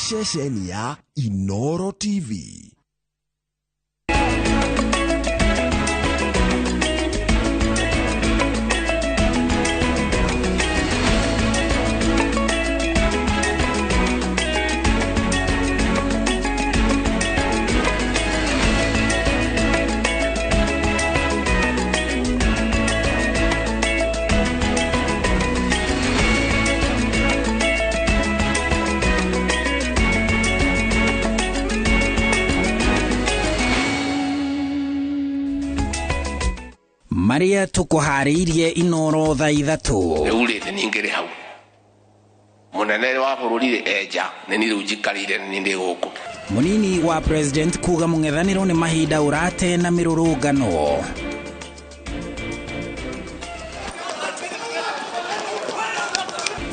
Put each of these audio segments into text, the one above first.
Ceceni ya Inoro TV. Maria tukuhariirie Inoro thaa ithatũ. Rĩu rĩ nĩ niĩ ngĩrĩ hau mũnene wa bũrũri enja nĩ niĩ rĩu njikarĩire nĩ ndĩ gũkũ. Mũnini wa president kuga mũng'ethanĩro nĩ mahinda ũrate na mĩrũrũngano.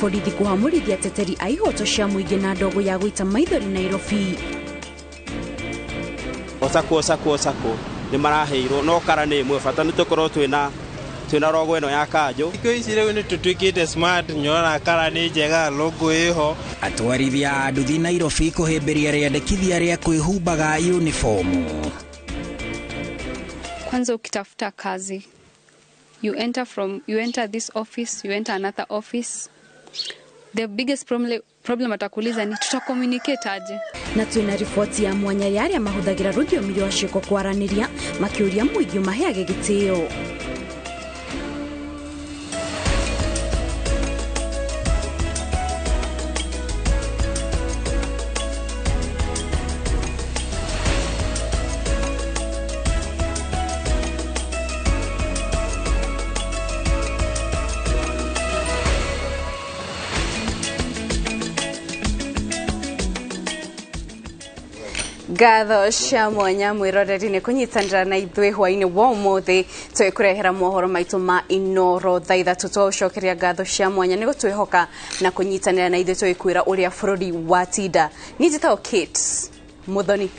Borithi kũhamũrithia ateteri a ihoto cia mũingĩ na ndogo ya gũita maithori Nairobi. Osako osako osako nĩ maraheirwo no kara nĩ ĩmwe bata nĩ tũkorwo twĩna rogo ĩno ya kanjũ. Thikũ ici rĩu nĩ tũtuĩkĩte smart nyona kara nĩ njega logo ĩho. Atwarithia a nduthi Nairobi kũhĩmbĩria rĩandĩkithia rĩa kwĩhumbaga uniformu. Kwanza ukitafuta kazi you enter this office, you enter another office. The biggest problem atakuuliza ni tuta communicate aje. Na twina riboti ya mwanya ya arĩa mahũthagĩra rũthiomi rwa ciĩko kwaranĩria makĩũria mũingĩ ũmaheage gĩtĩo. Ngatho cia mwanya mwiroreri nĩ kũnyitanĩra na ithuĩ hwainĩ wa ũmũthĩ twĩkũrehera mohoro maitũ ma Inoro thaa ithatũ. Twagũcokeria ngatho cia mwanya nĩ gũtwĩhoka na kũnyitanĩra na ithuĩ tũgĩkwĩra ũrĩa bũrũri watinda. Niĩ njĩtagwo Kate Muthoni.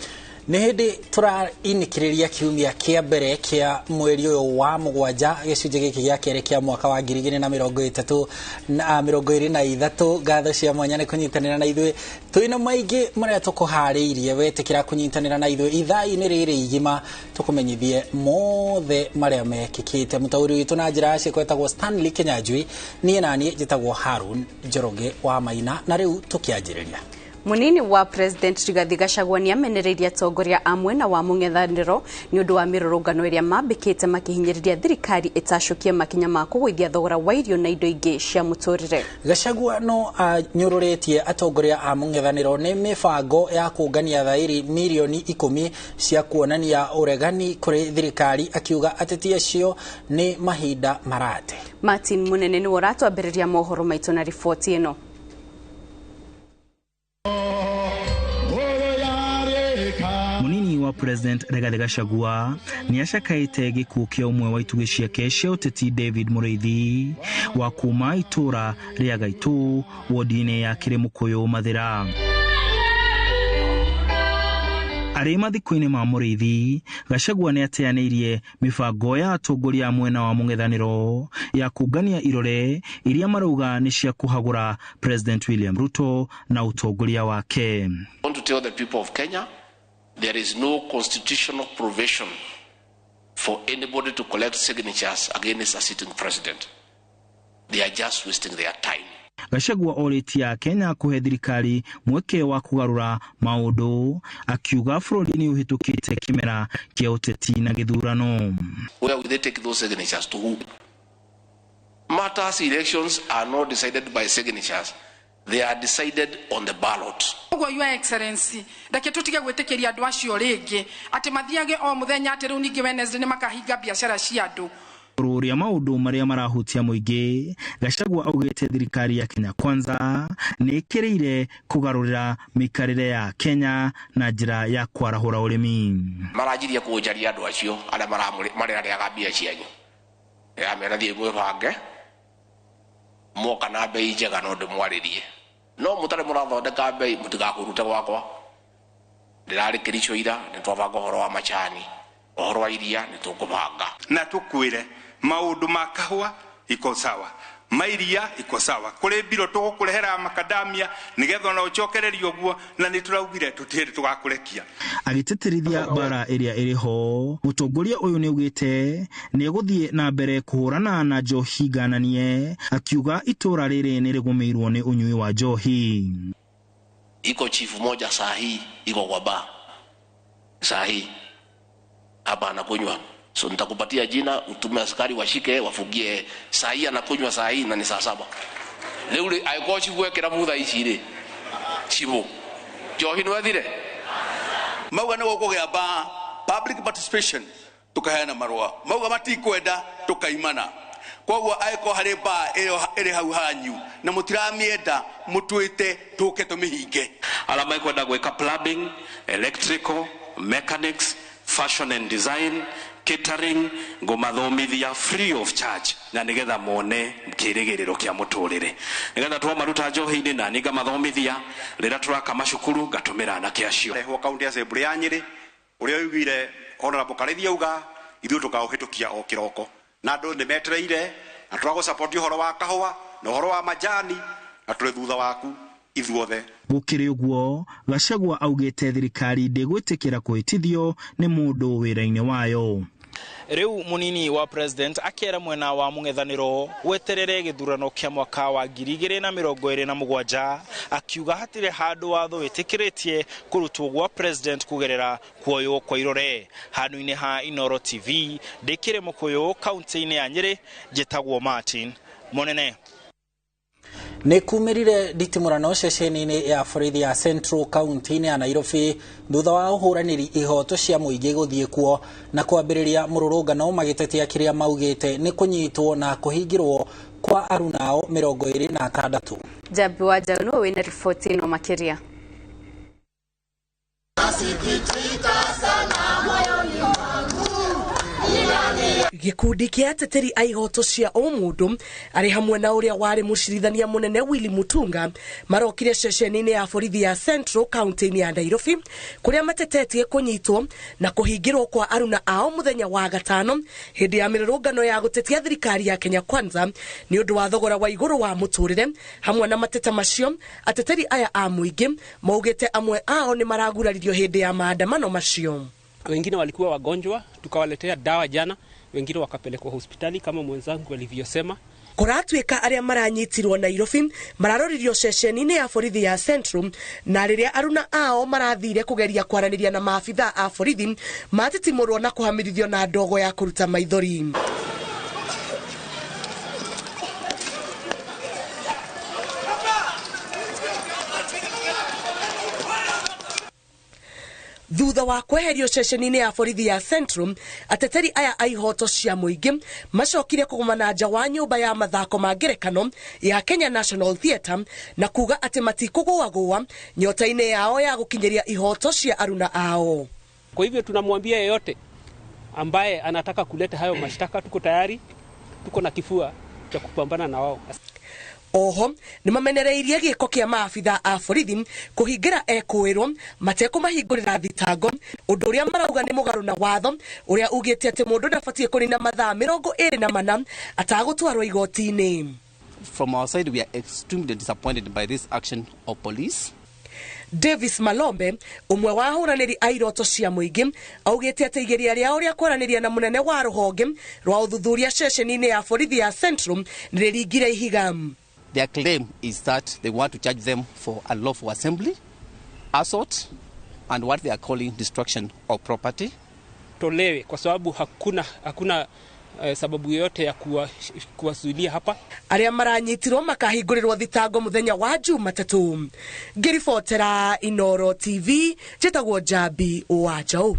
Nĩ hĩndĩ tũrainĩkĩrĩria kiumia kĩa mbere kĩa mweri ũyũ wa mũgwanja gĩcunjĩ gĩkĩ gĩa kerĩ kĩa mwaka wa 2023 na 2023. Ngatho cia mwanya nĩ kũnyitanĩra na ithuĩ twĩna maingĩ marĩa tũkũharĩirie. Wetĩkĩra kũnyitanĩra na ithuĩ ithaa-inĩ rĩrĩ igima tũkũmenyithie mothe marĩa mekĩkĩte. Mũtaũri witũ na njĩra ya ciĩko etagwo Stanley Kinyanjui, niĩ naniĩ njĩtagwo Harun Njoroge wa Maina, na rĩu tũkĩanjĩrĩria. Munini wa President Rigathi Gachagua nĩ amenereirie atongoria a mwena wa mũng'ethanĩro nĩ ũndũ wa mĩrũrũngano ĩrĩa mambĩkĩte makĩhinyĩrĩria thirikari ĩtacũkie makinya ma kũgũithia thogora wa irio na indo ingĩ cia mũtũrĩre. Gachagua no anyũrũrĩtie atongoria a mũng'ethanĩro nĩ mĩbango ya kũngania thaĩri mirioni 10 cia kuonania ũregani kũrĩ thirikari, akiuga ateti acio nĩ mahinda marate. Martin Munene nĩwe ũratwambĩrĩria mohoro maitũ na riboti ĩno. Munini wa President Rigathi Gachagua nĩ acakaĩte gĩkuũ kĩa ũmwe wa itugĩ ciake cia ũteti David Mũrĩithi wa kuma itũra rĩa Gaitũ wodi-inĩ ya Kĩrĩmũkũyũ Mathĩra. Arĩ mathiko-inĩ ma Mũrĩithi, Gachagua nĩ ateanĩirie mĩbango ya atongoria a mwena wa mũng'ethanĩro ya kũngania irore iria marauga nĩ cia kũhagũra President William Ruto na ũtongoria wake. I want to tell the people of Kenya there is no constitutional provision for anybody to collect signatures against a sitting president. They are just wasting their time. Gachagua orĩtie Kenya kũhe thirikari mweke wa kũgarũra maũndũ, akiuga bũrũri nĩ ũhĩtũkĩte kĩmera kĩa ũteti na gĩthurano. Where will they take those signatures to who? Matters elections are not decided by signatures. They are decided on the ballot. Ũguo Your Excellency, reke tũtige gwĩtĩkĩria andũ acio rĩngĩ atĩ mathiage o mũthenya atĩ rĩu ningĩ Wednesday nĩ makahinga biacara cia andũ. Rũrĩa maũndũ marĩa marahutia mũingĩ, Gachagua augĩte thirikari ya Kenya Kwanza nĩ ĩkĩrĩire kũgarũrĩra mĩikarĩre ya Kenya na njĩra ya kwarahũra ũrĩmi. Maranjirie kũnjaria andũ acio arĩa mararĩaga mbia cianyu. Ndĩramera thiĩ mwĩbange moka na mbei njega no ndĩmwarĩrie. No mũtarĩ mũrathondeka mbei mũtigakũrute gwakwa. Ndĩrarĩ Kericho ira nĩ twabanga ũhoro wa macani, ũhoro wa iria nĩ tũkũbanga. Na tũkwĩre maũndũ ma kahũa iko sawa, Mairia iko sawa. Kuri mbiro tugũkũrehera makadamia nigetha ona ũcokererie ũguo, na nĩ tũraugire tũtirĩ tũgakũrekia. Agĩtĩtĩrithia mbara ĩrĩa ĩrĩ ho, mũtongoria ũyũ nĩaugĩte nĩegũthiĩ na mbere kũhũrana na njohi ngananie, akiuga itũra rĩrĩ nĩrĩgũmĩirwo nĩ ũnyui wa njohi. Iko chifu moja saa hii iko kwa bar saa hii hapa anakunywa, so nitakupatia jina utume askari washike wafugie. Saa hii anakunywa saa hii na ni saa 7 rĩu rĩ angĩkorwo chifu ekĩra mutha ici rĩ chifu njohi nĩwethire mauga nĩ gũkũgĩa bar public participation tukaheana marũa mauga matikwenda tukaimana. Koguo angĩkorwo harĩ bar ĩrĩ hau hanyu na mũtiramĩenda mũtwĩte tũke tũmĩhinge. Arĩa mekwenda gwĩka plumbing, electrical, mechanics, fashion and design, catering, ngũmathomithia free of charge na nigetha mone kĩrĩgĩrĩro kĩa mũtũrĩre, nigetha twamaruta njohi-inĩ na niĩ ngamathomithia rĩrĩa tũraka macukuru ngatũmĩra anake acio. Rehwo kaunti assembly ya Nyĩrĩ ũrĩa oigire Honorable Karĩthi auga ithuĩ tũkaũhĩtũkia o kĩroko, na andũ nĩ metereire na tũragũ ũhoro wa kahũa na ũhoro wa majani na tũrĩ thutha waku ithuothe. Gũkĩrĩ ũguo, Gachagua augĩte thirikari ndĩgwĩtĩkĩra kũhĩtithio nĩ mũndũ wĩra-inĩ wayo. Rĩu munini wa president akera mwena wa mũng'ethanĩro weterere gĩthurano kĩa mwaka wa 2027, akiuga hatirĩ handũ watho wĩtĩkĩrĩtie kũrutwo gwa president kũgerera kuoywo kwa irore. Handũ-inĩ ha Inooro TV ndĩkĩrĩ Mũkũyũ kaunti-inĩ ya Nyĩrĩ, njĩtagwo Martin Monene. Nĩ kumĩrire nditimũrano ceceni-inĩ ya borithi ya Central kaunti-inĩ ya Nairobi thutha wa ũhũranĩri ihoto cia mũingĩ gũthiĩ kuo na kwambĩrĩria mũrũrũngano magĩtetia kĩrĩa maugĩte nĩ kũnyitwo na kũhingĩrwo kwa arunao 26. Jambi wa Njaũ nĩwe wĩna riboti ĩno makĩria. Gĩkundi kĩa ateteri a ihoto cia ũmũndũ arĩ hamwe na ũrĩa warĩ mũcirithania mũnene Willy Mutunga marokire ceceni-inĩ ya borithi ya Central kaunti-inĩ ya Nairobi kũrĩa matetetie kũnyitwo na kũhingĩrwo kwa aruna ao mũthenya wa gatano hĩndĩ ya mĩrũrũngano ya gũtetia thirikari ya Kenya Kwanza nĩ ũndũ wa thogora wa igũrũ wa mũtũrĩre. Hamwe na mateta macio, ateteri aya a mũingĩ maugĩte amwe ao nĩ maraguraririo hĩndĩ ya maandamano macio. Wengine walikuwa wagonjwa, tukawaletea dawa jana, wengine wakapelekwa hospitali kama mwenzangu alivyosema. Kũratuĩka arĩa maranyitirwo Nairobi mararoririo ceceni-inĩ ya borithi ya Central, na rĩrĩa aruna ao marathire kũgeria kwaranĩria na maabitha a borithi matitimũrwo na kũhamĩrithio na ndogo ya kũruta maithori. Thutha wa kweherio ceceni-inĩ ya borithi ya Central, ateteri aya a ihoto cia mũingĩ macokire kũgomana nja wa nyũmba ya mathako ma ngerekano ya Kenya National Theatre na kuga atĩ matikũgũagũa nyota-inĩ yao ya gũkinyĩria ihoto cia aruna ao. Kwa hivyo tunamwambia yeyote ambaye anataka kuleta hayo mashtaka, tuko tayari, tuko na kifua cha kupambana na wao. Oho nĩ mamenereirie gĩko kĩa maabitha a borithi kũhingĩra ekũĩrwo matekũmahingũrĩra thitango, ũndũ ũrĩa marauga nĩ mũgarũ na watho ũrĩa ugĩte atĩ mũndũ ndabatiĩ kũnina mathaa 24 atagũtwarwo igoti-inĩ. From our side, we are extremely disappointed by this action of police. Davis Malombe ũmwe wa ahũranĩri a iroto cia mũingĩ augĩte atĩ igeria rĩao rĩa kwaranĩria na mũnene wa rũhonge rwa ũthuthuria ceceni-inĩ ya borithi ya Central nĩrĩringire ihiga. Their claim is that they want to charge them for unlawful assembly, assault, and what they are calling destruction of property. Tolewe kwa sababu hakuna sababu yoyote ya kuwasuilia hapa. Arĩa maranyitirwo makahingũrĩrwo thitango mũthenya wa Jumatatũ. Ngĩribotera Inooro TV, njĩtagwo Jambi wa Njaũ.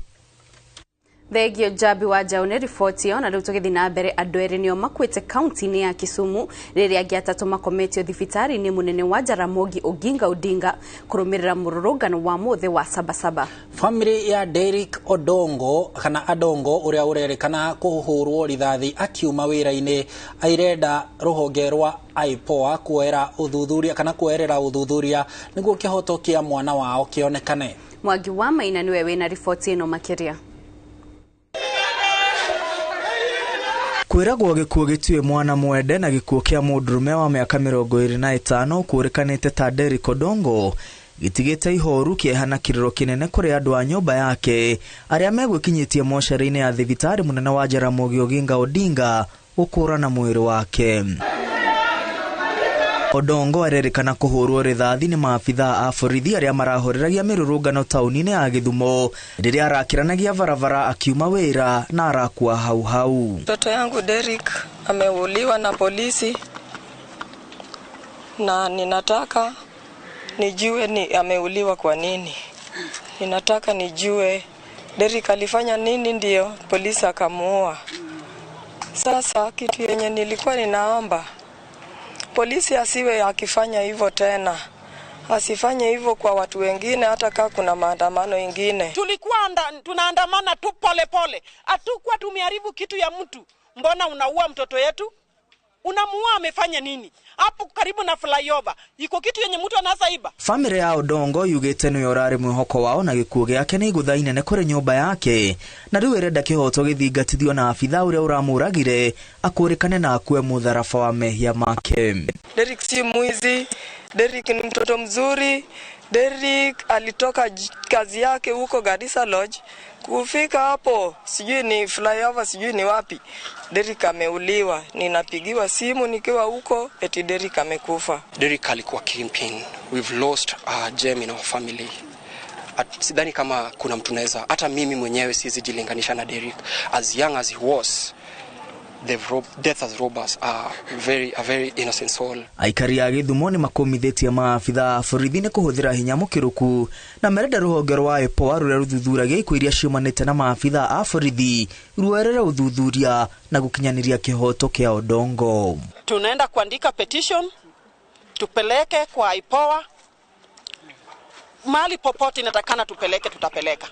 Thengio Jambi wa Njaũ nĩ riboti ĩyo. Na rĩu tũgĩthiĩ na mbere, andũ erĩ nĩo makuĩte kaunti-inĩ ya Kisumu rĩrĩa angĩ atatũ makometio thibitarĩ-inĩ mũnene wa Jaramogi Oginga Odinga kũrũmĩrĩra mũrũrũngano wa mũthĩ wa Sabasaba. Famĩlĩ ya Derrick Odongo kana Adongo ũrĩa ũrerĩkana kũhũrwo rithathi akiuma wĩra-inĩ airenda rũhonge rwa IPOA kuoera ũthuthuria kana kuoerera ũthuthuria nĩguo kĩhoto kĩa mwana wao kĩonekane. Mwangi wa Maina nĩwe wĩna riboti ĩno makĩria. Kwĩragwo gĩkuũ gĩtuĩ mwana mwende na gĩkuũ kĩa mũndũrũme wa mĩaka 25 kũũrĩkanĩte ta Derrick Odongo gĩtigĩte ihoru kĩeha na kĩrĩro kĩnene kũrĩ andũ a nyũmba yake arĩa megwĩkinyĩtie mocarĩ-inĩ ya thibitarĩ mũnene wa Jaramogi Oginga Odinga gũkũrana mwĩrĩ wake. Odongo arerĩkana kũhũrwo rithathi nĩ maabithaa a borithi arĩa marahoreragia mĩrũrũngano taũni-inĩ ya Gĩthumo rĩrĩa arakĩranagia barabara akiuma wĩra na arakua hau hau. Mtoto yangu Derrick ameuliwa na polisi na ninataka nijue ni ameuliwa kwa nini. Ninataka nijue Derrick alifanya nini ndio polisi akamuua. Sasa kitu yenye nilikuwa ninaomba, polisi asiwe akifanya hivyo tena. Asifanye hivyo kwa watu wengine hata kama kuna maandamano ingine. Tulikuwa tunaandamana tu pole pole. Hatukuwa tumeharibu kitu ya mtu. Mbona unaua mtoto yetu? Unamuua amefanya nini? Hapo karibu na flyover iko kitu yenye mtu anaweza iba. Family ya Odongo yugite nĩ ũrarĩ mwĩhoko wao na gĩkuũ gĩake nĩ igũtha inene kũrĩ nyũmba yake na rĩu ĩrenda kĩhoto gĩthingatithio na abithaa ũrĩa ũramũragire akũrĩkane na akue mũtharaba wa mehia make. Derrick si mwizi, Derrick ni mtoto mzuri. Derrick alitoka kazi yake huko Garissa Lodge, kufika hapo sijui ni flyover sijui ni wapi, Derrick ameuliwa. Ninapigiwa simu nikiwa huko eti Derrick amekufa. Derrick alikuwa kingpin. We've lost a gem in our family. Sidhani kama kuna mtu naweza, hata mimi mwenyewe siwezi jilinganisha na Derrick. As young as he was, death as robbers are a very innocent soul. Aikari a Gĩthumo nĩ makũmithĩtie maabithaa a borithi nĩ kũhũthĩra hinya mũkĩrũku na merenda rũhonge rwa IPOA rũrĩa rũthuthuragia ikuũ iria ciumanĩte na maabithaa a borithi ruoerere ũthuthuria na gũkinyanĩria kĩhoto kĩa Odongo. Tunaenda kuandika petition tupeleke kwa IPOA, mahali popote inatakana tupeleke, tutapeleka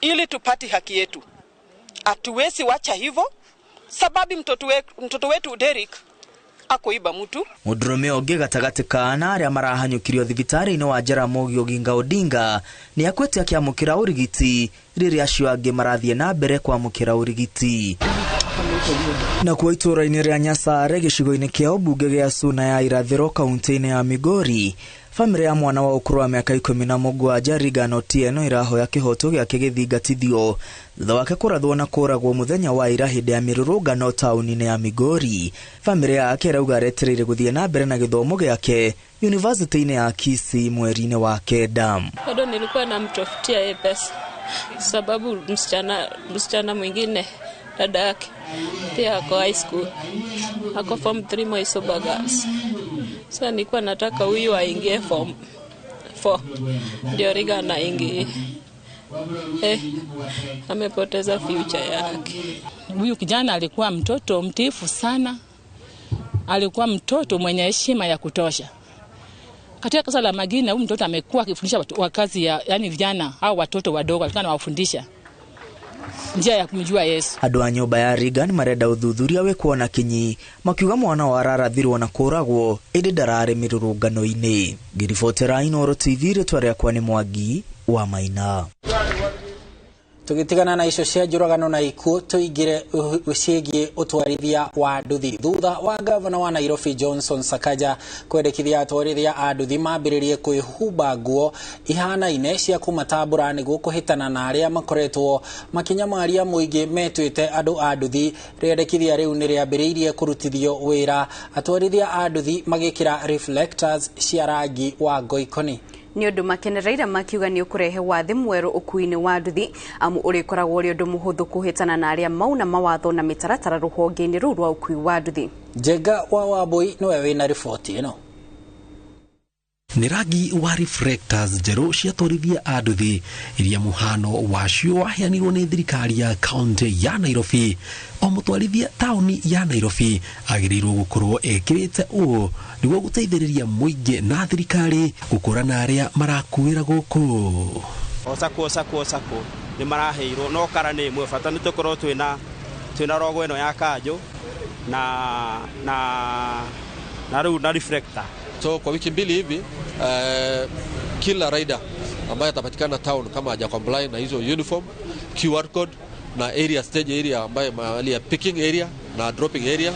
ili tupate haki yetu. Hatuwezi wacha hivyo sababu mtoto wetu Derrick akuiba mtu. Mũndũrũme ũngĩ gatagatĩ ka ana arĩa marahanyũkirio thibitarĩ-inĩ wa Jaramogi Oginga Odinga nĩ akuĩte akĩamũkĩra ũrigiti rĩrĩa acio angĩ marathiĩ na mbere kwamũkĩra ũrigiti. Nakuo itũũra-inĩ rĩa Nyasare gĩcigo-inĩ kĩa ũmbunge gĩa Suna ya Irathĩro kaunti-inĩ ya Migori, famĩlĩ ya mwana wa ũkũrũ wa mĩaka 17 Regan Otieno ĩrahoya kĩhoto gĩake gĩthingatithio thutha wake kũrathwo na kũragwo mũthenya wa ira hĩndĩ ya mĩrũrũngano taũni-inĩ ya Migori. Famĩlĩ yake ĩrauga aretereire gũthiĩ na mbere na gĩthomo gĩake yunivasĩtĩ-inĩ ya Kisii mweri-inĩ wa 9. Bado nilikuwa namtafutia yeye pesa sababu msichana mwingine dada yake pia ako high school, ako form 3 Moisoba Girls. Sasa nilikuwa nataka huyu aingie form 4 ndio Regan aingie. Amepoteza future yake. Huyu kijana alikuwa mtoto mtiifu sana, alikuwa mtoto mwenye heshima ya kutosha. Katika kanisa la Magina huyu mtoto amekuwa akifundisha wakazi ya, yani vijana au watoto wadogo, alikuwa anawafundisha njia ya kumjua Yesu. Andũ a nyũmba ya Regan marenda ũthuthuria wĩkwo na kinyi makiuga mwana wa ararathirwo na kũragwo ĩndĩ ndararĩ mĩrũrũngano-inĩ. Ngĩribotera Inooro TV, rĩtwa rĩakwa nĩ Mwangi wa Maina. Tũgĩtigana na icio cia njũragano na ikuũ tũingĩre ciĩgiĩ ũtwarithia wa nduthi. Thutha wa gavana wa Nairobi Johnson Sakaja kwendekithia atwarithia a nduthi mambĩrĩrie kwĩhumba nguo ihanaine cia kũmatambũra nĩguo kũhĩtana na arĩa makoretwo makĩnyamaria mũingĩ metuĩte andũ a nduthi, rĩendekithia rĩu nĩ rĩambĩrĩirie kũrutithio wĩra atwarithia a nduthi magĩkĩra reflectors cia rangi wa ngoikoni. Nĩ ũndũ makenereire makiuga nĩ ũkũrehe wathi mwerũ ũkuui-inĩ wa nduthi amu ũrĩkoragwo ũrĩ ũndũ mũhũthũ kũhĩtana na arĩa mauna mawatho na mĩtaratara rũhonge-inĩ rũu rwa ũkui wa nduthi. Njenga wa Wambui nĩwe wĩna riboti ĩno. Nĩ rangi wa reflectors njerũ ciatwarithia a nduthi iria mũhano wacio waheanirwo nĩ thirikari ya kaunti ya Nairobi. O mũtwarithia taũni ya Nairobi agĩrĩirwo gũkorwo ekĩrĩte ũũ nĩguo gũteithĩrĩria mũingĩ na thirikari gũkũrana arĩa marakuĩra gũkũ. O sacco nĩ maraheirwo no kara nĩ ĩmwe, bata nĩ tũkorwo twĩna rogo ĩno ya kanjũ na rĩu na reflector. So kwa wiki mbili hivi kila rider ambaye atapatikana town kama haja comply na hizo uniform, QR code na area stage area ambaye mahali ya picking area na dropping area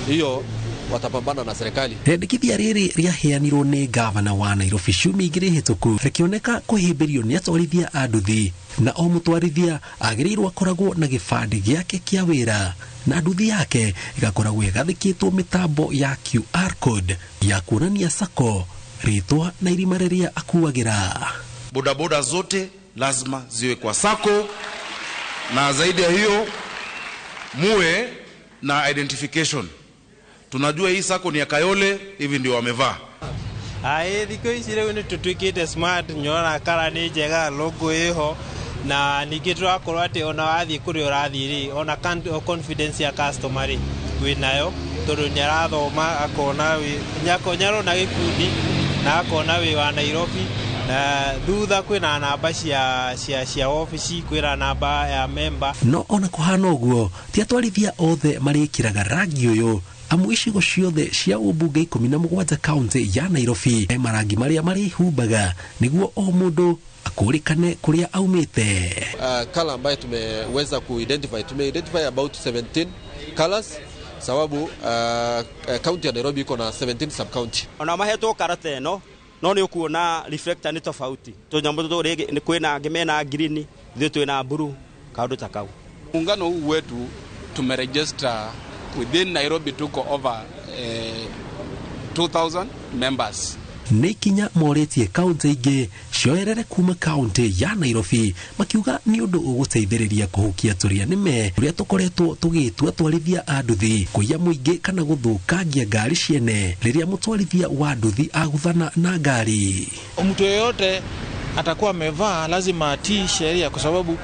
hiyo watapambana na serikali. Rĩendekithia rĩrĩ rĩaheanirwo nĩ gavana wa Nairobi ciumia igĩrĩ hĩtũku rĩkĩoneka kũhĩmbĩrio nĩ atwarithia a nduthi, na o mũtwarithia agĩrĩirwo akoragwo na gĩbandĩ gĩake kĩa wĩra na nduthi yake ĩgakoragwo ĩgathĩkĩtwo mĩtambo ya QR code ya kuonania sako, rĩtwa na irima rĩrĩa akuagĩra. Bodaboda zote lazima ziwe kwa sako, na zaidi ya hiyo muwe na identification. Tunajua hii sako ni ya Kayole, hivi ndio wamevaa. Aĩ thikũ ici rĩu nĩ tũtuĩkĩte smart, nyona kara nĩ njega, logo ĩho, na ningĩ tũrakorwo atĩ ona wathiĩ kũrĩa ũrathiĩ rĩ, ona confidence ya customer rĩ wĩnayo, tondũ nĩ arathoma akona nĩ arona gĩkundi na akona wĩ wa Nairobi, na thutha kwĩna namba cia obici, kwĩna namba ya member. No ona kũhana ũguo, ti atwarithia othe marĩkĩraga rangi ũyũ, amu icigo ciothe cia ũmbunge 17 kaunti ya Nairobi he marangi marĩa marĩhumbaga nĩguo o mũndũ akũrĩkane kũrĩa aumĩte. Color ambayo tumeweza kuidentify, tumeidentify about 17 colors sababu county ya Nairobi iko na 17 sub county. Ona mahetwo karata ĩno no nĩ ũkuona reflector nĩ tofauti, tũnyamũ tũtũ rĩngĩ nĩ kwĩna angĩ mena green, ithuĩ twĩna blue, kaũndũ ta kau. Muungano huu wetu tumeregister within Nairobi tuko over 2000 members. Nĩ ikinya morĩtie kaunti ingĩ cioerere kuma kaunti ya Nairobi, makiuga nĩ ũndũ ũgũteithĩrĩria kũhukia tũrĩa nĩme ũrĩa tũkoretwo tũgĩtua atwarithia a nduthi kũiya mũingĩ kana gũthũkangia ngari ciene rĩrĩa mũtwarithia wa nduthi aguthana na ngari. Mtu yeyote atakuwa amevaa lazima atii sheria kwa sababu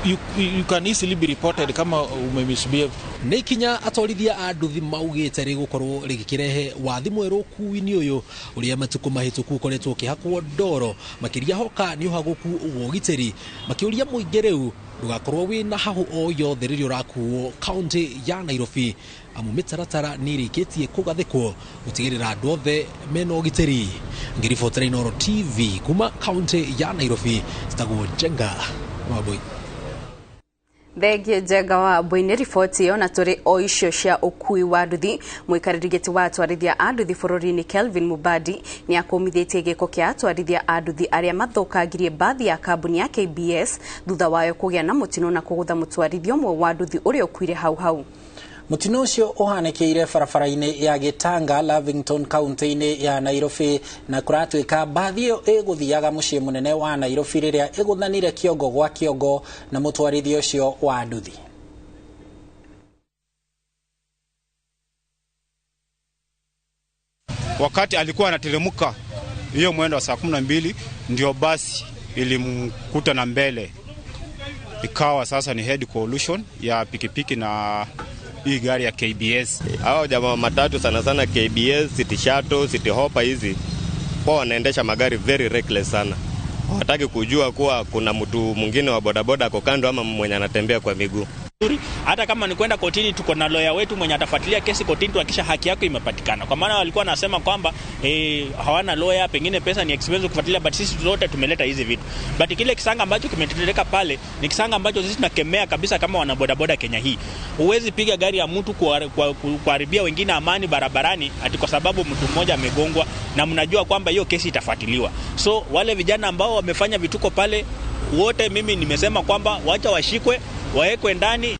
you can easily be reported kama umemisbehave. Nĩ ikinya atwarithia a nduthi maugĩte rĩgũkorwo rĩgĩkĩrehe wathi mwerũ ũkui-inĩ ũyũ ũrĩa matukũ mahĩtũku ũkoretwo ũkĩhakwo ndoro, makĩria hoka nĩ ũhagũku wa ũgitĩri, makĩũria mũingĩ rĩu ndũgakorwo wĩna hahũ o yothe rĩrĩa ũrakuo kaunti ya Nairobi, amu mĩtaratara nĩ ĩrĩkĩtie kũgathĩkwo gũtigĩrĩra andũ othe mena ũgitĩri. Ngĩribotera Inooro TV kuma kaunti ya Nairobi, citagwo Njenga Wambui. Thengiũ Njenga wa Mbui nĩ riboti ĩyo. Na tũrĩ o icio cia ũkui wa nduthi, mũikarĩri gĩtĩ wa atwarithia a nduthi bũrũri-inĩ Kelvin Mubadi nĩ akũmithĩtie gĩko kĩa atwarithia a nduthi arĩa mathũkangirie mbathi ya kambuni ya KBS thutha wayo kũgĩa na mũtino na kũgũtha mũtwarithia ũmwe wa nduthi ũrĩa ũkuire hau hau. Mũtino ũcio ũhanĩkĩire barabara-inĩ ya Gĩtanga, Lavington, kaunti-inĩ ya Nairobi, na kũratuĩka mbathi ĩyo ĩgũthiaga mũciĩ mũnene wa Nairobi rĩrĩa ĩgũthanire kĩongo gwa kĩongo na mũtwarithia ũcio wa nduthi. Wakati alikuwa anateremka hiyo mwendo wa saa 12 ndio basi ilimkuta na mbele, ikawa sasa ni head collision ya pikipiki na hii gari ya KBS. Hao jamaa matatu sana sana KBS, City Shuttle, City Hopper hizi kwa wanaendesha magari very reckless sana. Hawataki kujua kuwa kuna mtu mwingine wa bodaboda ako kando ama mwenye anatembea kwa miguu. Hata kama ni kwenda kotini, tuko na lawyer wetu mwenye atafuatilia kesi kotini tuhakikisha haki yako imepatikana. Kwa maana walikuwa nasema kwamba hawana lawyer, pengine pesa ni expensive kufuatilia, but sisi zote tumeleta hizi vitu. But kile kisanga ambacho kimetendeka pale ni kisanga ambacho sisi tunakemea kabisa kama wanabodaboda Kenya hii. Huwezi piga gari ya mtu kuharibia wengine amani barabarani ati kwa sababu mtu mmoja amegongwa, na mnajua kwamba hiyo kesi itafuatiliwa. So wale vijana ambao wamefanya vituko pale wote, mimi nimesema kwamba wacha washikwe, waekwe ndani.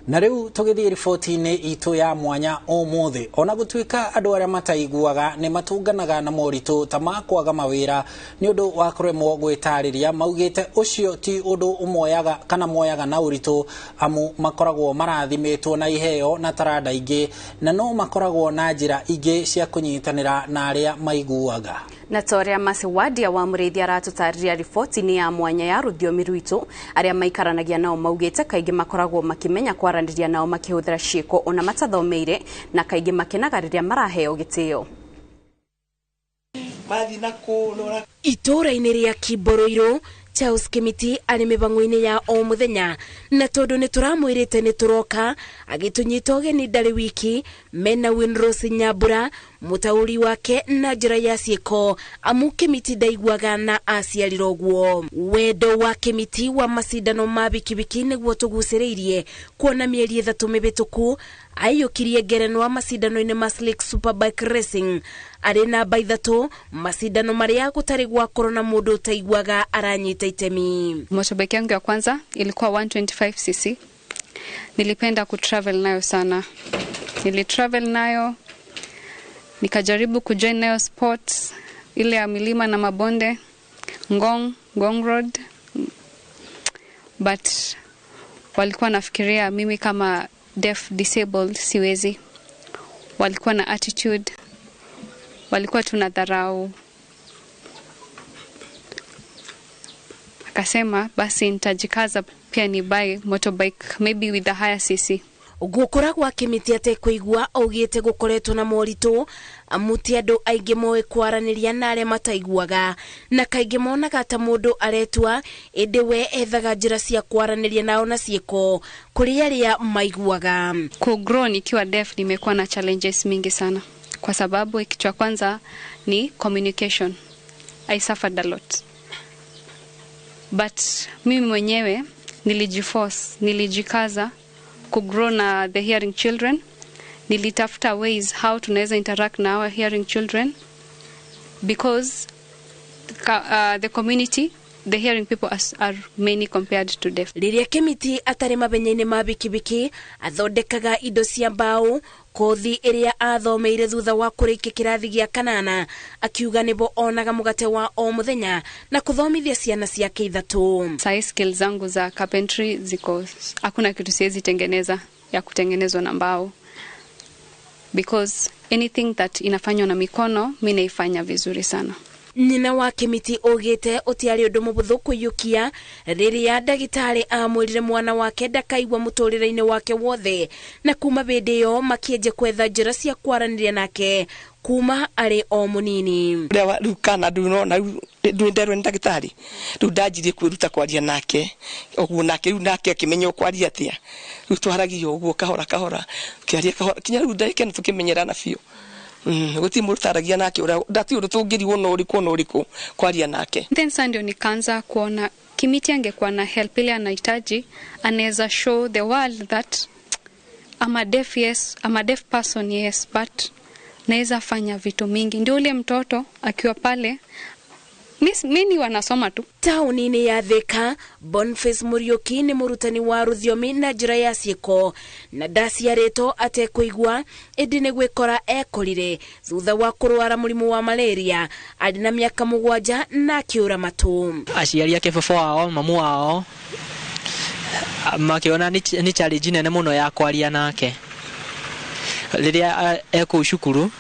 Na rĩu tũgĩthiĩ riboti-inĩ itũ ya mwanya ũmũthĩ, ona gũtuĩka andũ arĩa mataiguaga nĩ matũnganaga na moritũ ta ma kwaga mawĩra nĩ ũndũ wa kũremwo gwĩtarĩria, maugĩte ũcio ti ũndũ ũmoyaga kana moyaga na ũritũ, amu makoragwo marathimĩtwo na iheo na taranda ingĩ, na no makoragwo na njĩra ingĩ cia kũnyitanĩra na arĩa maiguaga. Na ta ũrĩa Masiwadia wa Mũrĩithi aratũtarĩria riboti-inĩ ya mwanya ya rũthiomi rwitũ, arĩa maikaranagia nao maugĩte kaingĩ makoragwo makĩmenya kwaranĩria nao makĩhũthĩra ciĩko ona matathomeire, na kaingĩ makenaga rĩrĩa maraheo gĩtĩo. Itũũra-inĩ rĩa Kimbũrũirũ, Charles Kimiti arĩ mĩbango-inĩ ya o mũthenya, na tondũ nĩ tũramwĩrĩte nĩ tũroka, agĩtũnyita ũgeni ndarĩ wiki mena Winrose Nyambura, Mũtaũri wake na njĩra ya ciĩko amu Kimiti ndaiguaga na aciarirwo ũguo. Wendo wa Kimiti wa macindano ma bikibiki nĩguo tũgucĩrĩirie kuona mĩeri 3 mĩhĩtũku aiyũkirie ngerenwa macindano-inĩ ma Slick Superbike Racing arĩ namba 3 macindano marĩa gũtarĩ gwakorwo na mũndũ ũtaiguaga aranyita itemi. Motorbike yangu ya kwanza ilikuwa 125cc. Nilipenda kutravel nayo sana. Nilitravel nayo, nikajaribu kujoin nayo sports ile ya milima na mabonde, Ngong Road. But walikuwa nafikiria mimi kama deaf disabled siwezi. Walikuwa na attitude, walikuwa tunadharau. Akasema basi nitajikaza pia ni buy motorbike maybe with a higher cc. Gukura gwa Kimiti atekũigua augĩte gũkoretwo na moritũ amu ti andũ aingĩ moĩ kwaranĩria na arĩa mataiguaga na kaingĩ monaga ta mũndũ aretua ĩndĩ we ethaga njĩra cia kwaranĩria nao na ciĩko kũrĩ arĩa maiguaga. Kugrow nikiwa deaf nimekuwa na challenges mingi sana kwa sababu kitu cha kwanza ni communication. I suffered a lot. But mimi mwenyewe nilijiforce, nilijikaza kugrow na the hearing children. Nilitafuta ways how tunaweza interact na our hearing children because the community, the hearing people are many compared to deaf. Rĩrĩa Kimiti atarĩ mabenya-inĩ ma bikibiki athondekaga indo cia mbaũ kothi ĩrĩa athomeire thutha wa kũrĩkia kĩrathi gĩa kanana akiuga nĩbo onaga mũgate wa o mũthenya na kũthomithia ciana ciake 3. Sai skills zangu za carpentry ziko, hakuna kitu siwezi tengeneza ya kutengenezwa na mbao because anything that inafanywa na mikono mimi naifanya vizuri sana. Nyina wa Kimiti augĩte ũtiarĩ ũndũ mũhũthũ kũiyũkia rĩrĩa ndagĩtarĩ amwĩrire mwana wake ndakaigua mũtũrĩre-inĩ wake wothe na kuma hĩndĩ ĩyo makĩanjia kwetha njĩra cia kwaranĩria nake kuma arĩ o mũnini. Rĩu kana ndunona rĩu nderwo nĩ ndagĩtarĩ rĩu ndanjirie kwĩruta kwaria nake ũguo nake rĩu nake akĩmenya ũkwaria atĩa rĩu twaragia ũguo kahora kahora kĩaria kahora kinya rĩu ndagĩka nĩtũkĩmenyerana biũ. Guti murutaragia nake uria ndati undu tungiriwo no uriku no uriku kwaria nake. Then sasa ndio nikaanza kuona Kimiti angekuwa na help ile anahitaji, anaweza show the world that I'm a deaf, yes, I'm a deaf person, yes, but naweza fanya vitu mingi. Ndio ule mtoto akiwa pale mimi wanasoma tu. Tauni-inĩ ya Thika, Boniface Muriuki nĩ mũrutani wa rũthiomi na njĩra ya ciĩko na ndaciarĩtwo atekũigua ĩndĩ nĩ gwĩkora ekorire thutha wa kũrwara mũrimũ wa malaria arĩ na mĩaka 7 na akĩũra matũ. Aciari ake baba wao mamu wao makĩona nĩ challenge nene mũno ya kwaria nake rĩrĩa ekũu cukuru.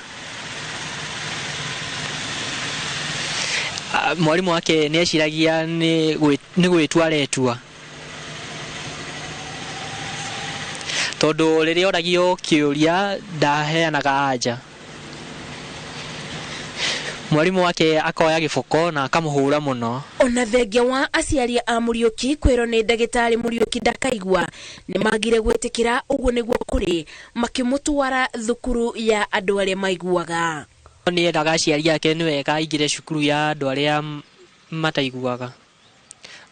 Mwalimu wake nĩ eciragia nĩ gwĩtua aretua tondũ rĩrĩa oragio kĩũria ndaheanaga anja. Mwalimu wake akoya gĩboko na akamũhũra mũno. Ona thengia wa aciari a Muriuki kwĩrwo nĩ ndagĩtarĩ Muriuki ndakaigua nĩ magire gwĩtĩkĩra ũguo nĩguo kũrĩ makĩmũtwara thukuru ya andũ arĩa maiguaga. Nĩ endaga aciari ake nĩ wega aingĩre cukuru ya andũ arĩa mataiguaga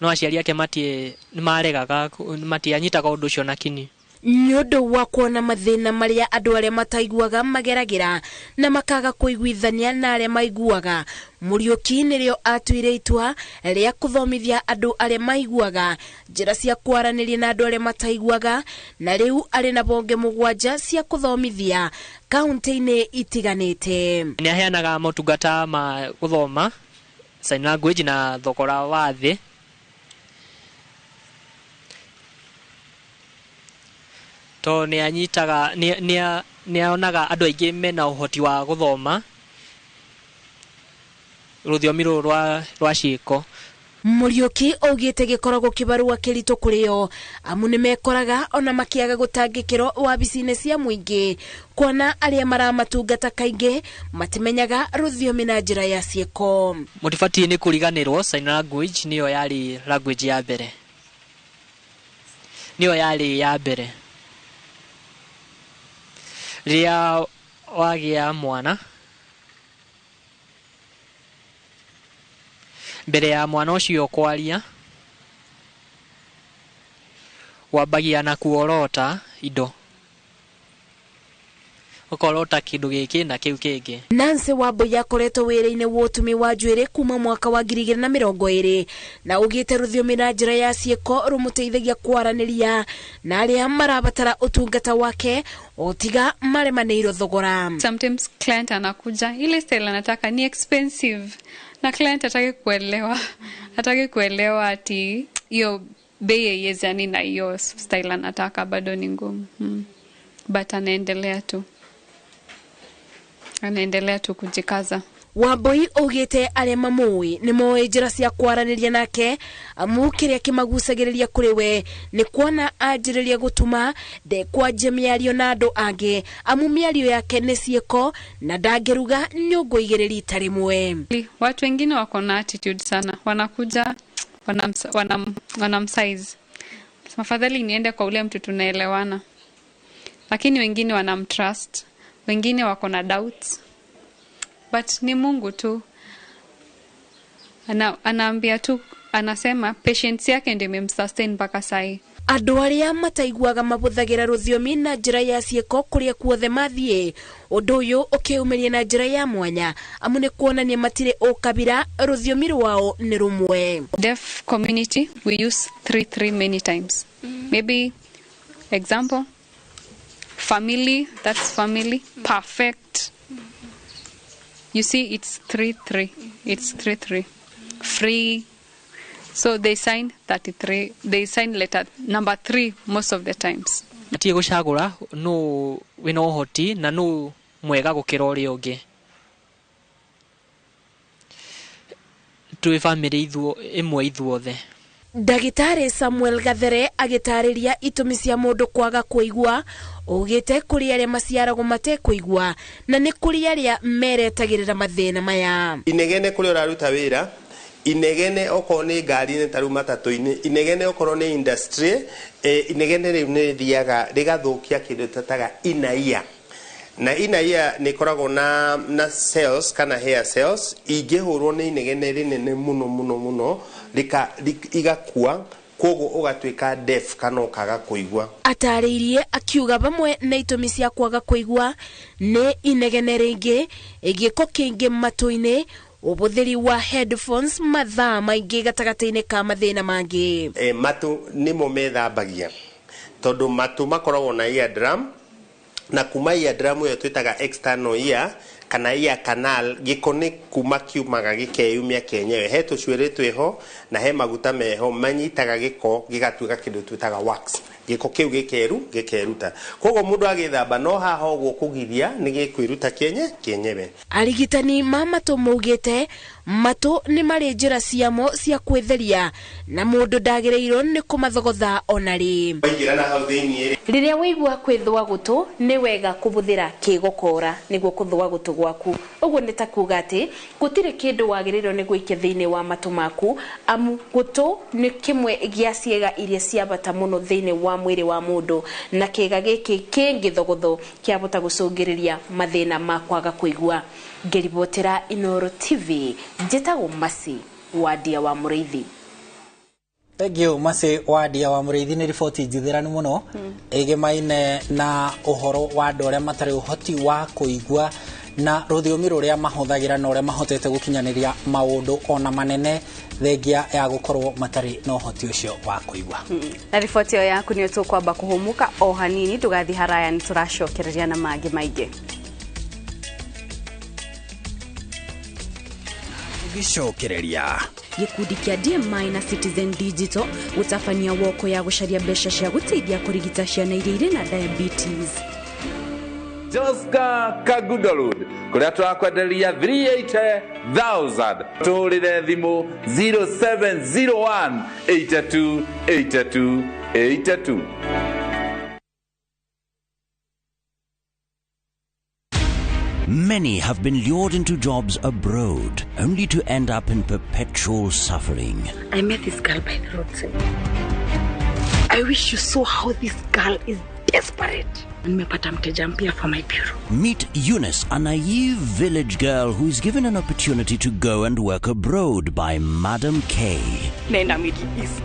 no aciari ake nĩmaregaga matianyitaga ũndũ ũcio na kinyi. Nĩ ũndũ wa kuona mathĩna marĩa andũ arĩa mataiguaga mageragĩra na makaga kũiguithania na arĩa maiguaga, Muriuki nĩrĩo atuire itua rĩa kũthomithia andũ arĩa maiguaga njĩra cia kwaranĩria na andũ arĩa mataiguaga na rĩu arĩ na bonge 7 cia kũthomithia kaunti-inĩ itiganĩte. Nĩ aheanaga motungata ma gũthoma sign language na thogora wa thĩ. To nĩ anyitaga nĩ onaga andũ aingĩ mena ũhoti wa gũthoma rũthiomi rũrũ rwa ciĩko. Muriuki augĩte gĩkoragwo kĩbarũa kĩritũ kũrĩ o amu nĩmekoraga ona makĩaga gũtangĩkĩrwo wabici-inĩ cia mũingĩ kuona arĩa maramatungata kaingĩ matimenyaga rũthiomi na njĩra ya ciĩko. Mũtibatiĩ nĩ kũriganĩrwo sign language nĩyo yarĩ language ya mbere, nĩyo yarĩ ya mbere. Rĩrĩa wagĩa mwana Mbere ya mwana ũcio kwaria wambagia na kuorota indo, ũkorota kĩndũ gĩkĩ na kĩu kĩngĩ. Nancy Wambui akoretwo wĩra-inĩ wa ũtumi wa njuĩrĩ kuma mwaka wa 2020 na ugĩte rũthiomi na njĩra ya ciĩko rũmũteithagia kwaranĩria na arĩa marabatara ũtungata wake o tiga maremanĩirwo thogora. Sometimes client anakuja ile style anataka ni expensive na client hataki kuelewa, hataki kuelewa ati hiyo bei haiwezani na hiyo style anataka, bado ni ngumu. But anaendelea tu kujikaza. Wambui augĩte arĩa mamũĩ nĩ moĩ njĩra cia kwaranĩria nake, amu kĩrĩa kĩmagucagĩrĩria kũrĩ we nĩ kuona anjĩrĩria gũtuma ndekwanjia mĩario na andũ angĩ, amu mĩario yake nĩ ciĩko na ndangĩruga nyũngũ igĩrĩ rita rĩmwe. Watu wengine wako na attitude sana, wanakuja wanamsize, afadhali niende kwa ule mtu tunaelewana, lakini wengine wanamtrust, wengine wako na doubts. But ni Mungu tu anaambia tu, anasema patience yake ndio imemsustain mpaka sai. Andũ arĩa mataiguaga mabũthagĩra rũthiomi na njĩra ya ciĩko kũrĩa kuothe mathiĩ, ũndũ ũyũ ũkĩyumĩria na njĩra ya mwanya amu nĩ kuonania matirĩ ũkabira, rũthiomi rwao nĩ rũmwe. Deaf community we use 3 many times. Maybe example family, that's family, perfect. You see it's 3-3, it's 3-3, free. So they sign 33, they sign letter number 3 most of the times. Atie gucagura no wina uhoti na no mwega gukira uria ungi. Twi family ithuo imwe ithuothe. Ndagĩtarĩ Samuel Gathere agĩtarĩria itũmi cia mũndũ kwaga kũigua, augĩte kũrĩ arĩa maciaragwo matekũigua na nĩ kũrĩ arĩa meretagĩrĩra mathĩna maya. Inegene kũrĩa ũraruta wĩra, inegene okorwo nĩ ngari-inĩ ta rĩu matatũ-inĩ, inegene okorwo nĩ industry, inegene rĩu nĩ rĩthiaga rĩgathũkia kĩndũ tũtaga inner ear. Na inner ear nĩ ĩkoragwo na cells kana hair cells ingĩhũrwo nĩ inegene rĩnene mũno mũno mũno igakua, koguo ũgatuĩka deaf kana ũkaga kũigua. Atarĩirie akiuga vamwe na itũmi cia kwaga kũigua nĩ inegene rĩngĩ, gĩko kĩingĩ matũ-inĩ, ũbũthĩri wa headphones mathaa maingĩ gatagatĩ-inĩ ka mathĩna mangĩ. Matũ nĩmo methambagia tondũ matũ makoragwo na eardrum, na kuma eardrum ĩyo twĩtaga external ear kana ear canal, gĩko nĩ kuma kiumaga gĩkeyumia kenyewe. He tũcuĩrĩ twĩho na he maguta meho manyitaga gĩko gĩgatuĩka kĩndũ twĩtaga wax, gĩko kĩu gĩkeruta. Koguo mũndũ agĩthamba no haha ũguo kũgiria nĩ gĩkwĩruta kĩenyewe. Arigitani ma matũ maugĩte matũ nĩ marĩ njĩra ciamo cia kwĩtheria na mũndũ ndagĩrĩirwo nĩ kũmathogotha ona rĩ. Waingĩra na hau thĩiniĩ. Rĩrĩa waigua kwĩthũa gũtũ nĩ wega kũbũthĩra kĩgokora nĩguo kũthũa gũtũ gwaku. Ũguo nĩ ta kuga atĩ gũtirĩ kĩndũ wagĩrĩirwo nĩ gũikia thĩinĩ wa matũ maku, amu gũtũ nĩ kĩmwe gĩa ciĩga iria cia bata mũno thĩinĩ wa mwĩrĩ wa mũndũ, na kĩĩga gĩkĩ kĩngĩthogotho kĩahota gũcũngĩrĩria mathĩna ma kwaga kũigua. Ngĩribotera Inooro TV, njĩtagwo Mercy Wandia wa Mũrĩithi. Thank you Mercy Wandia wa Mũrĩithi nĩ riboti njithĩranu mũno ĩgĩmaine na ũhoro wa andũ arĩa matarĩ ũhoti wa kũigua na rũthiomi rũrĩa mahũthagĩra na ũrĩa mahotete gũkinyanĩria maũndũ ona manene thengia ya gũkorwo matarĩ na ũhoti ũcio wa kũigua. Na riboti ĩyo yaku nĩyo tũkwamba kũhũmũka o hanini, ndũgathiĩ haraya nĩ tũracokereria na mangĩ maingĩ. Gĩcokereria Gĩkundi kĩa DMI na Citizen Digital gũtabania woko ya gũcaria mbeca cia gũteithia kũrigita ciana iria irĩ na diabetes. Joska Kangundo Road kuria turakwenderia 380,000 turire thimu 0701 82 82 82. Many have been lured into jobs abroad, only to end up in perpetual suffering. I met this girl by the roadside. I wish you saw how this girl is Desperate. Nimepata mteja mpya for my bureau. Meet Eunice, a naive village girl who is given an opportunity to go and work abroad by Madam K. Naenda Middle East.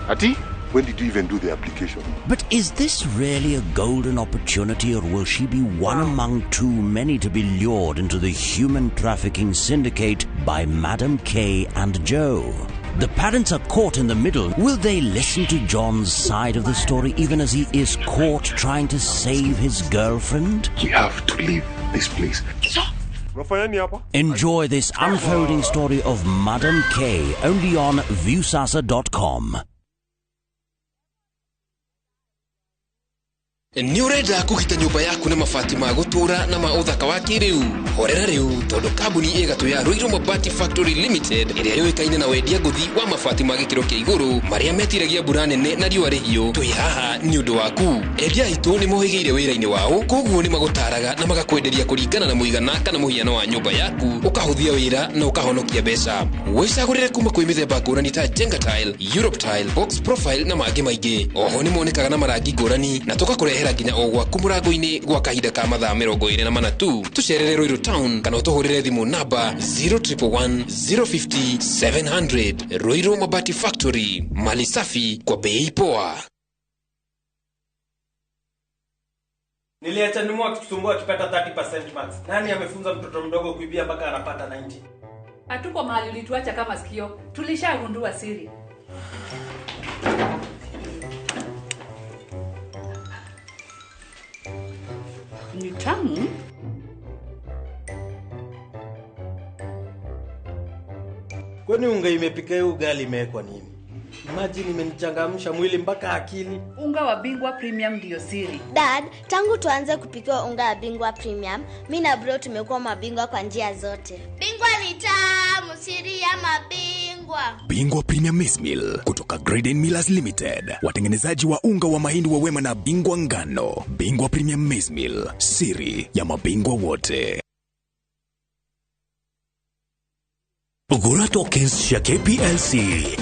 Ati, when did you even do the application? But is this really a golden opportunity, or will she be one among too many to be lured into the human trafficking syndicate by Madam K and Joe? The parents are caught in the middle. Will they listen to John's side of the story even as he is caught trying to save his girlfriend? We have to leave this place. Enjoy this unfolding story of Madam K only on Viusasa.com. Nĩ ũrenda kũgita nyũmba yaku na mabati ma gũtũũra na ma ũthaka wa kĩrĩu? Horera rĩu tondũ kambuni ĩ gatũ ya Ruiru Mabati Factory Limited ĩrĩa yũĩkaine na wendia ngũthi wa mabati ma gĩkĩro kĩa igũrũ marĩa metiragia mbura nene na riũa rĩhiũ, twĩ haha nĩ ũndũ waku. Endia aitũ nĩ mohĩgĩire wĩra-inĩ wao, koguo nĩ magũtaraga na magakwenderia kũringana na mũigana kana mũhiano wa nyũmba yaku, ũkahũthia wĩra na ũkahonokia mbeca. Wĩcagũrĩre kuma kwĩ mĩthemba ngũrani ta Jenga Tile, Europe Tile, Box Profile na mangĩ maingĩ. Oho nĩ monekaga na marangi ngũrani na tũgakũrehera nginya o gwaku mũrango-inĩ gwa kahinda ka mathaa 24 tu. Tũcerere Ruiru Town kana ũtũhũrĩre thimũ namba 0111 050 700. Ruiru Mabati Factory, mali safi kwa bei poa. Niliacha nimu akitusumbua akipata 30% marks. Nani amefunza mtoto mdogo kuibia mpaka anapata 90? Hatuko mahali ulituacha kama sikio. Tulishagundua siri. Ni tamu. Kwani unga imepika hiyo ugali imewekwa nini? Imagine imenichangamsha mwili mpaka akili. Unga wa Bingwa Premium ndio siri. Dad, tangu tuanze kupika unga wa Bingwa Premium, mimi na bro tumekuwa mabingwa kwa njia zote. Bingwa ni tamu, siri ya mabingwa. Bingwa Premium Maize Meal kutoka Graden Millers Limited, watengenezaji wa unga wa mahindi wa Wema na Bingwa Ngano. Bingwa Premium Maize Meal, siri ya mabingwa wote. Gura tokens cia KPLC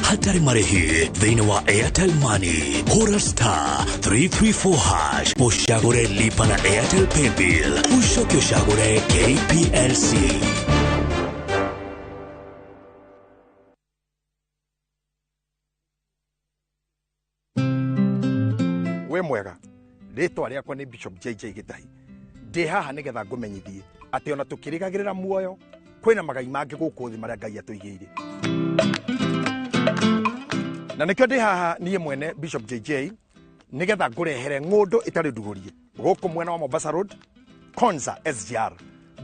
hatarĩ marĩhi thĩinĩ wa Airtel Money. Hũra star 334 hash ũcagũre lipa na Airtel Paybill, ũcoke ũcagũre KPLC. We mwega, rĩtwa rĩakwa nĩ Bishop JJ Gĩtahi. Ndĩ haha nĩgetha ngũmenyithie atĩ ona tũkĩrĩgagĩrĩra muoyo kwĩna magai mangĩ gũkũ thĩ marĩa Ngai atũigĩire. Na nĩkĩo ndĩ haha niĩ mwene Bishop JJ nĩgetha ngũrehere ng'ũndũ ĩtarĩ ndugũrie gũkũ mwena wa Mombasa Road, Konza SGR.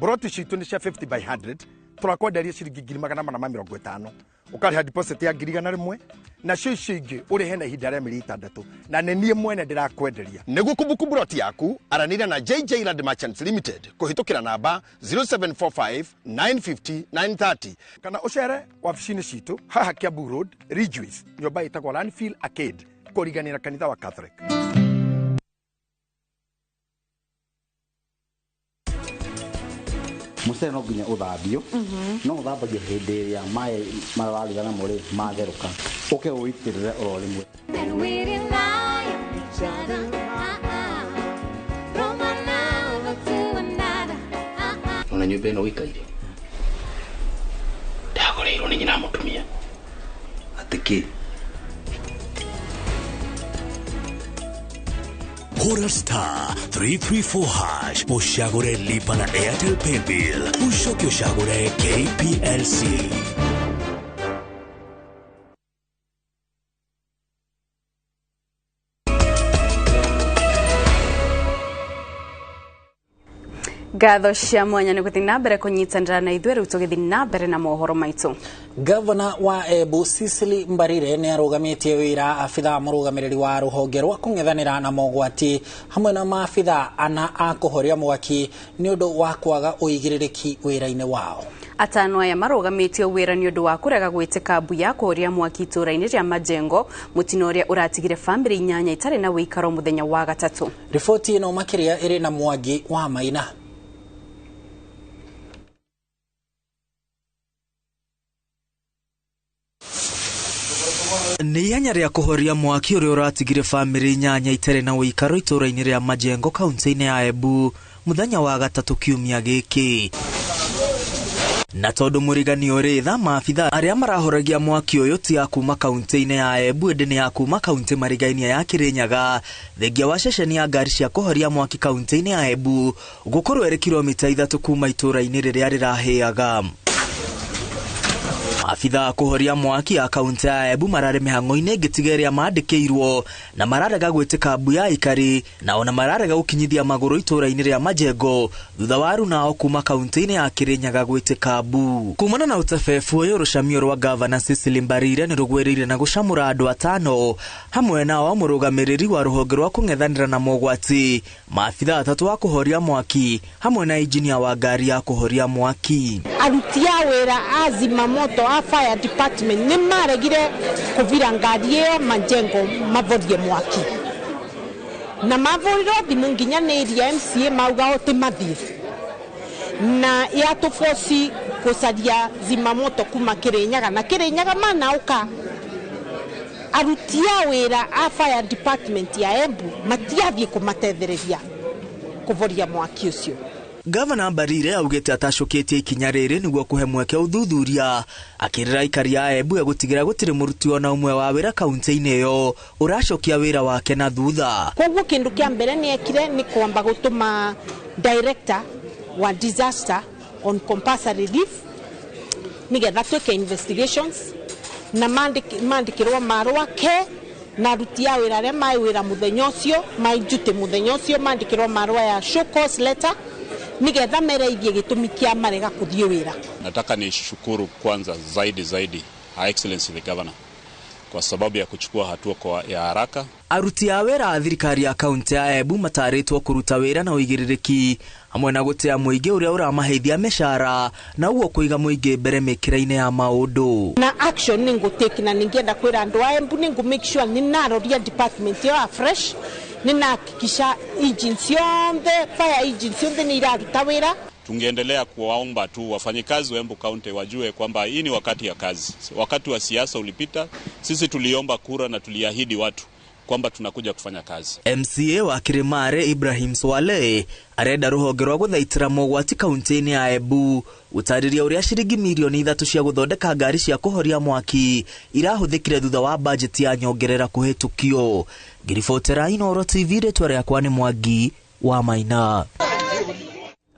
Broti citũ nĩ cia 50 by 100, tũrakwenderia ciringi 450. Ũkarĩha deposit ya 100,000 nacio icio ingĩ ũrĩhe na ihinda rĩa mĩeri 6, na nĩ niĩ mwene ndĩrakwenderia. Nĩguo kũbuku broti yaku, aranĩria na JJ Land Merchants Limited kũhĩtũkĩra namba 0745 950 930 kana ũcere wabici-inĩ citũ haha Kiambu Road, Ridgeways, nyũmba ĩtagwo Landfill Arcade, kũriganĩra kanitha wa Catholic. Mũcere no nginya ũthambio, no ũthambagio hĩndĩ ĩrĩa maĩ marĩa waruga namo rĩ matherũka, ũke ũitĩrĩre oro rĩmwe. And we rely on each other, from one lover to another. Ona nyũmba ĩno ũikaire ndagũrĩirwo nĩ nyina mũtumia. Atĩ kĩ? Hũra star 334 hash ũcagũre lipa na Airtel Paybill, ũcoke ũcagũre KPLC. Ngatho cia mwanya nĩ gũthiĩ na mbere kũnyitanĩra na ithuĩ rĩu tũgĩthiĩ na mbere na mohoro maitũ. Gavana wa Embu Cecily Mbarire nĩ arũgamĩtie wĩra abithaa mũrũgamĩrĩri wa rũhonge rwa kũng'ethanĩra na mogwati hamwe na maabithaa ana a kũhoria mwaki nĩ ũndũ wa kwaga ũigĩrĩrĩki wĩra-inĩ wao. Atano aya marũgamĩtio wĩra nĩ ũndũ wa kũrega gwĩtĩka mbu ya kũhoria mwaki itũũra-inĩ rĩa Majengo, mũtino ũrĩa ũratigire bamĩrĩ 8 itarĩ na wĩikaro mũthenya wa gatatũ. Riboti ĩno makĩria ĩrĩ na Mwangi wa Maina. Nĩ ihenya rĩa kũhoria mwaki ũrĩa ũratigire bamĩrĩ 8 itarĩ na ũikaro itũũra-inĩ rĩa Majengo kaunti-inĩ ya Embu mũthenya wa gatatũ kiumia gĩkĩ. Na tondũ mũrigani ũrĩ tha maabitha arĩa marahoragia mwaki ũyũ ti a kuma kaunti-inĩ ya Embu ĩndĩ nĩ a kuma kaunti marigainia ya Kirinyaga, thengia wa ceceni ya ngari cia kũhoria mwaki kaunti-inĩ ya Embu gũkorwo ĩrĩ kilomita 3 kuma itũũra-inĩ rĩrĩa rĩrahĩaga. Maabitha a kũhoria mwaki a kaunti ya Embu mararĩ mĩhang'o-inĩ ĩngĩ tiga ĩrĩa mandĩkĩirwo na mararega gwĩtĩka mbu ya aikari na ona mararega gũkinyithia magũrũ itũũra-inĩ rĩa Majengo thutha wa arunao kuma kaunti-inĩ ya Kirinyaga gwĩtĩka mbu. Kumana na ũtebebu ũyũ, rũcamio rwa gavana Cecily Mbarire nĩ rũgwĩrĩire na gũcamũra andũ 5 hamwe nao mũrũgamĩrĩri wa rũhonge rwa kũng'ethanĩra na mogwati, maabitha 3 a kũhoria mwaki hamwe na injinia wa ngari ya kũhoria mwaki. Aruti a wĩra a zimamoto a fire department nĩ maregire kũvira ngari ĩyo Majengo mavorie mwaki na mavũrirwo thimũ nginya nĩ area MCA mauga o ti mathiĩ na yatũboci gũcaria zimamoto kuma Kirinyaga na Kirinyaga manaũka aruti a wĩra a fire department ya Embu matiathiĩ kũmatethereria kũvoria mwaki ũcio. Gavana Mbarire augĩte atacũkĩtie ikinya rĩrĩ nĩguo kũhe mweke ũthuthuria, akĩrĩra aikari a Embu gũtigĩra gũtirĩ mũruti ona ũmwe wa wĩra kaunti-inĩ ĩyo ũracokia wĩra wake na thutha. Koguo kĩndũ kĩa mbere nĩ ekire nĩ kwamba gũtũma director wa disaster on compulsory leave nĩgetha twĩke investigations na mandĩkĩrwo marũa ke na aruti a wĩra arĩa mai wĩra mũthenya ũcio mai duty mũthenya ũcio mandĩkĩrwo marũa ya show cause letter nigetha mereithie gĩtũmi kĩa marega kũthiĩ wĩra. Nataka nishukuru kwanza zaidi Her Excellency the Governor kwa sababu ya kuchukua hatua kwa ya haraka. Aruti a wĩra a thirikari ya kaunti ya Embu matarĩtwo kũruta wĩra na ũigĩrĩrĩki hamwe na gũtĩa mũingĩ ũrĩa ũramaheithia mĩcara na ũguo kũiga mũingĩ mbere mĩkĩra-inĩ ya maũndũ. Na action nĩ ngũtake na ningĩenda kwĩra andũ a Embu nĩ ngũ make sure nĩ naroria department ĩyo afresh, nĩ nahakikisha engine ciothe, fire engine ciothe nĩ iraruta wĩra. Tungeendelea kuwaomba tu wafanyikazi wa Embu County wajue kwamba hii ni wakati ya kazi. Wakati wa siasa ulipita, sisi tuliomba kura na tuliahidi watu kwamba tunakuja kufanya kazi. MCA wa Kirimare Ibrahim Swale arenda rũhonge rwa gũthaitĩra mogwati kaunti-inĩ ya Embu gũtarĩria ũrĩa ciringi mirioni 3 cia gũthondeka ngari cia kũhoria mwaki irahũthĩkire thutha wa bajeti ya nyongerera kũhĩtũkio. Ngĩribotera Inooro TV, rĩtwa rĩakwa nĩ Mwangi wa Maina.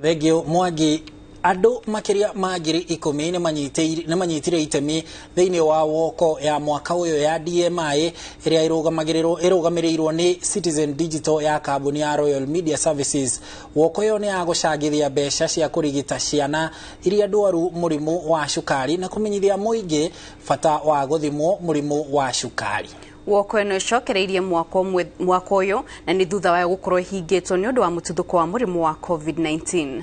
Thengio Mwangi. Andũ makĩria ma 10,000 nĩ manyitire itemi thĩinĩ wa woko ya mwaka ũyũ ya DMI ĩrĩa ĩrũgamĩrĩirwo nĩ Citizen Digital ya kambuni ya Royal Media Services. Woko ĩyo nĩ ya gũcangithia mbeca cia kũrigita ciana iria ndwaru mũrimũ wa cukari na kũmenyithia mũingĩ bata wa gũthimwo mũrimũ wa cukari. Woko ĩno ĩcokereirie mwaka ũyũ na nĩ thutha wa gũkorwo ĩhingĩtwo nĩ ũndũ wa mũtuthũko wa mũrimũ wa COVID-19.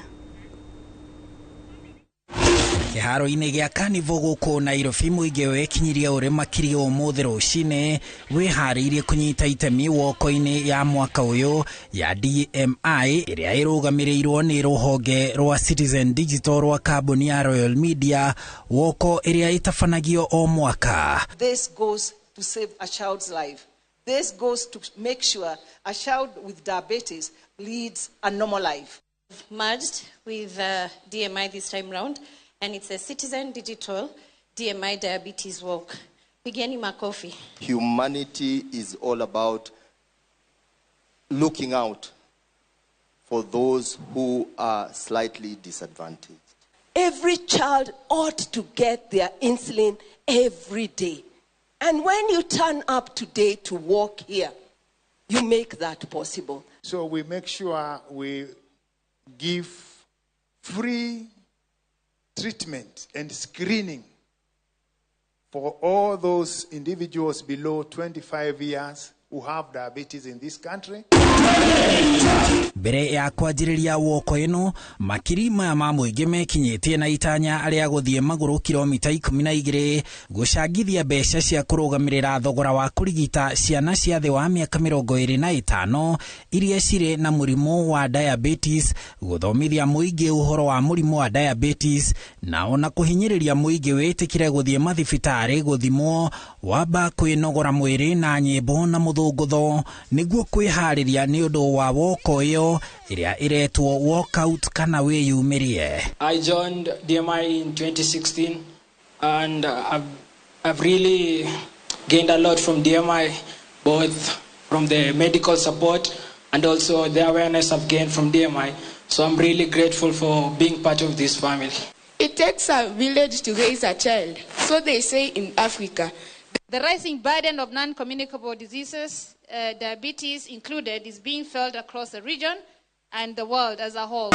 Kĩharo-inĩ gĩa Carnival gũkũ Nairobi mũingĩ wĩkinyirie ũrĩ makĩria ũmũthĩ rũcinĩ wĩharĩirie kũnyita itemi woko-inĩ ya mwaka ũyũ ya DMI ĩrĩa ĩrũgamĩrĩirwo nĩ rũhonge rwa Citizen Digital rwa kambuni ya Royal Media, woko ĩrĩa ĩtabanagio o mwaka. This goes to save a child's life. This goes to make sure a child with diabetes leads a normal life. Merged with DMI this time round, and it's a Citizen Digital DMI Diabetes Walk. Pigeni makofi. Humanity is all about looking out for those who are slightly disadvantaged. Every child ought to get their insulin every day. And when you turn up today to walk here, you make that possible. So we make sure we give free treatment and screening for all those individuals below 25 years who have diabetes in this country. Mbere ya kwanjĩrĩria woko ĩno, makiri maya ma mũingĩ mekinyĩtie na itanya rĩa gũthiĩ magũrũ kilomita 12 gũcangithia mbeca cia kũrũgamĩrĩra thogora wa kũrigita ciana cia thĩ wa mĩaka 25 iria cirĩ na mũrimũ wa diabetes, gũthomithia mũingĩ ũhoro wa mũrimũ wa diabetes na ona kũhinyĩrĩria mũingĩ wĩtĩkĩre gũthiĩ mathibitarĩ gũthimwo wamba kwĩnogora mwĩrĩ na nyĩmbo na mũthũngũtho nĩguo kwĩharĩria nĩ ũndũ wa woko ĩyo ĩrĩa ĩretwo walkout kana wĩyumĩrie. I joined DMI in 2016 and I've really gained a lot from DMI, both from the medical support and also the awareness I've gained from DMI. So I'm really grateful for being part of this family. It takes a village to raise a child, so they say in Africa. The rising burden of non-communicable diseases, diabetes included, is being felt across the region and the world as a whole.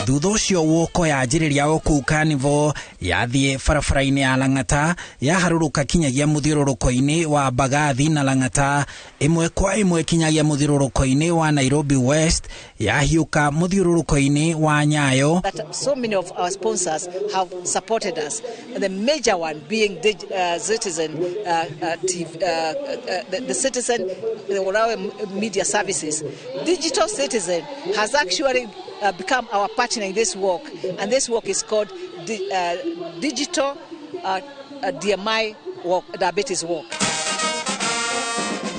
Thutha ũcio woko yanjĩrĩria o kũu Carnival, yathiĩ barabara-inĩ ya Lang'ata, yaharũrũka kinyagia mũthiũrũrũko-inĩ wa Mbagathi na Lang'ata, ĩmwe kwa ĩmwe kinyagia mũthiũrũrũko-inĩ wa Nairobi West, yahiũka mũthiũrũrũko-inĩ wa Nyayo. That so many of our sponsors have supported us, and the major one being Citizen, TV, the Citizen, the Olawe Media Services. Digital Citizen has actually become our partner in this work, and this work is called Digital DMI walk, Diabetes Walk.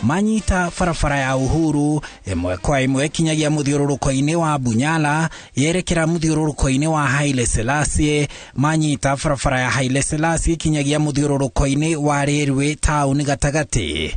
Manyita barabara ya Uhuru ĩmwe kwa ĩmwe kinyagia mũthiũrũrũko-inĩ wa Bunyala, yerekera mũthiũrũrũko-inĩ wa Haile Selassie. Manyita barabara ya Haile Selassie kinyagia mũthiũrũrũko-inĩ wa Railway taũni gatagatĩ.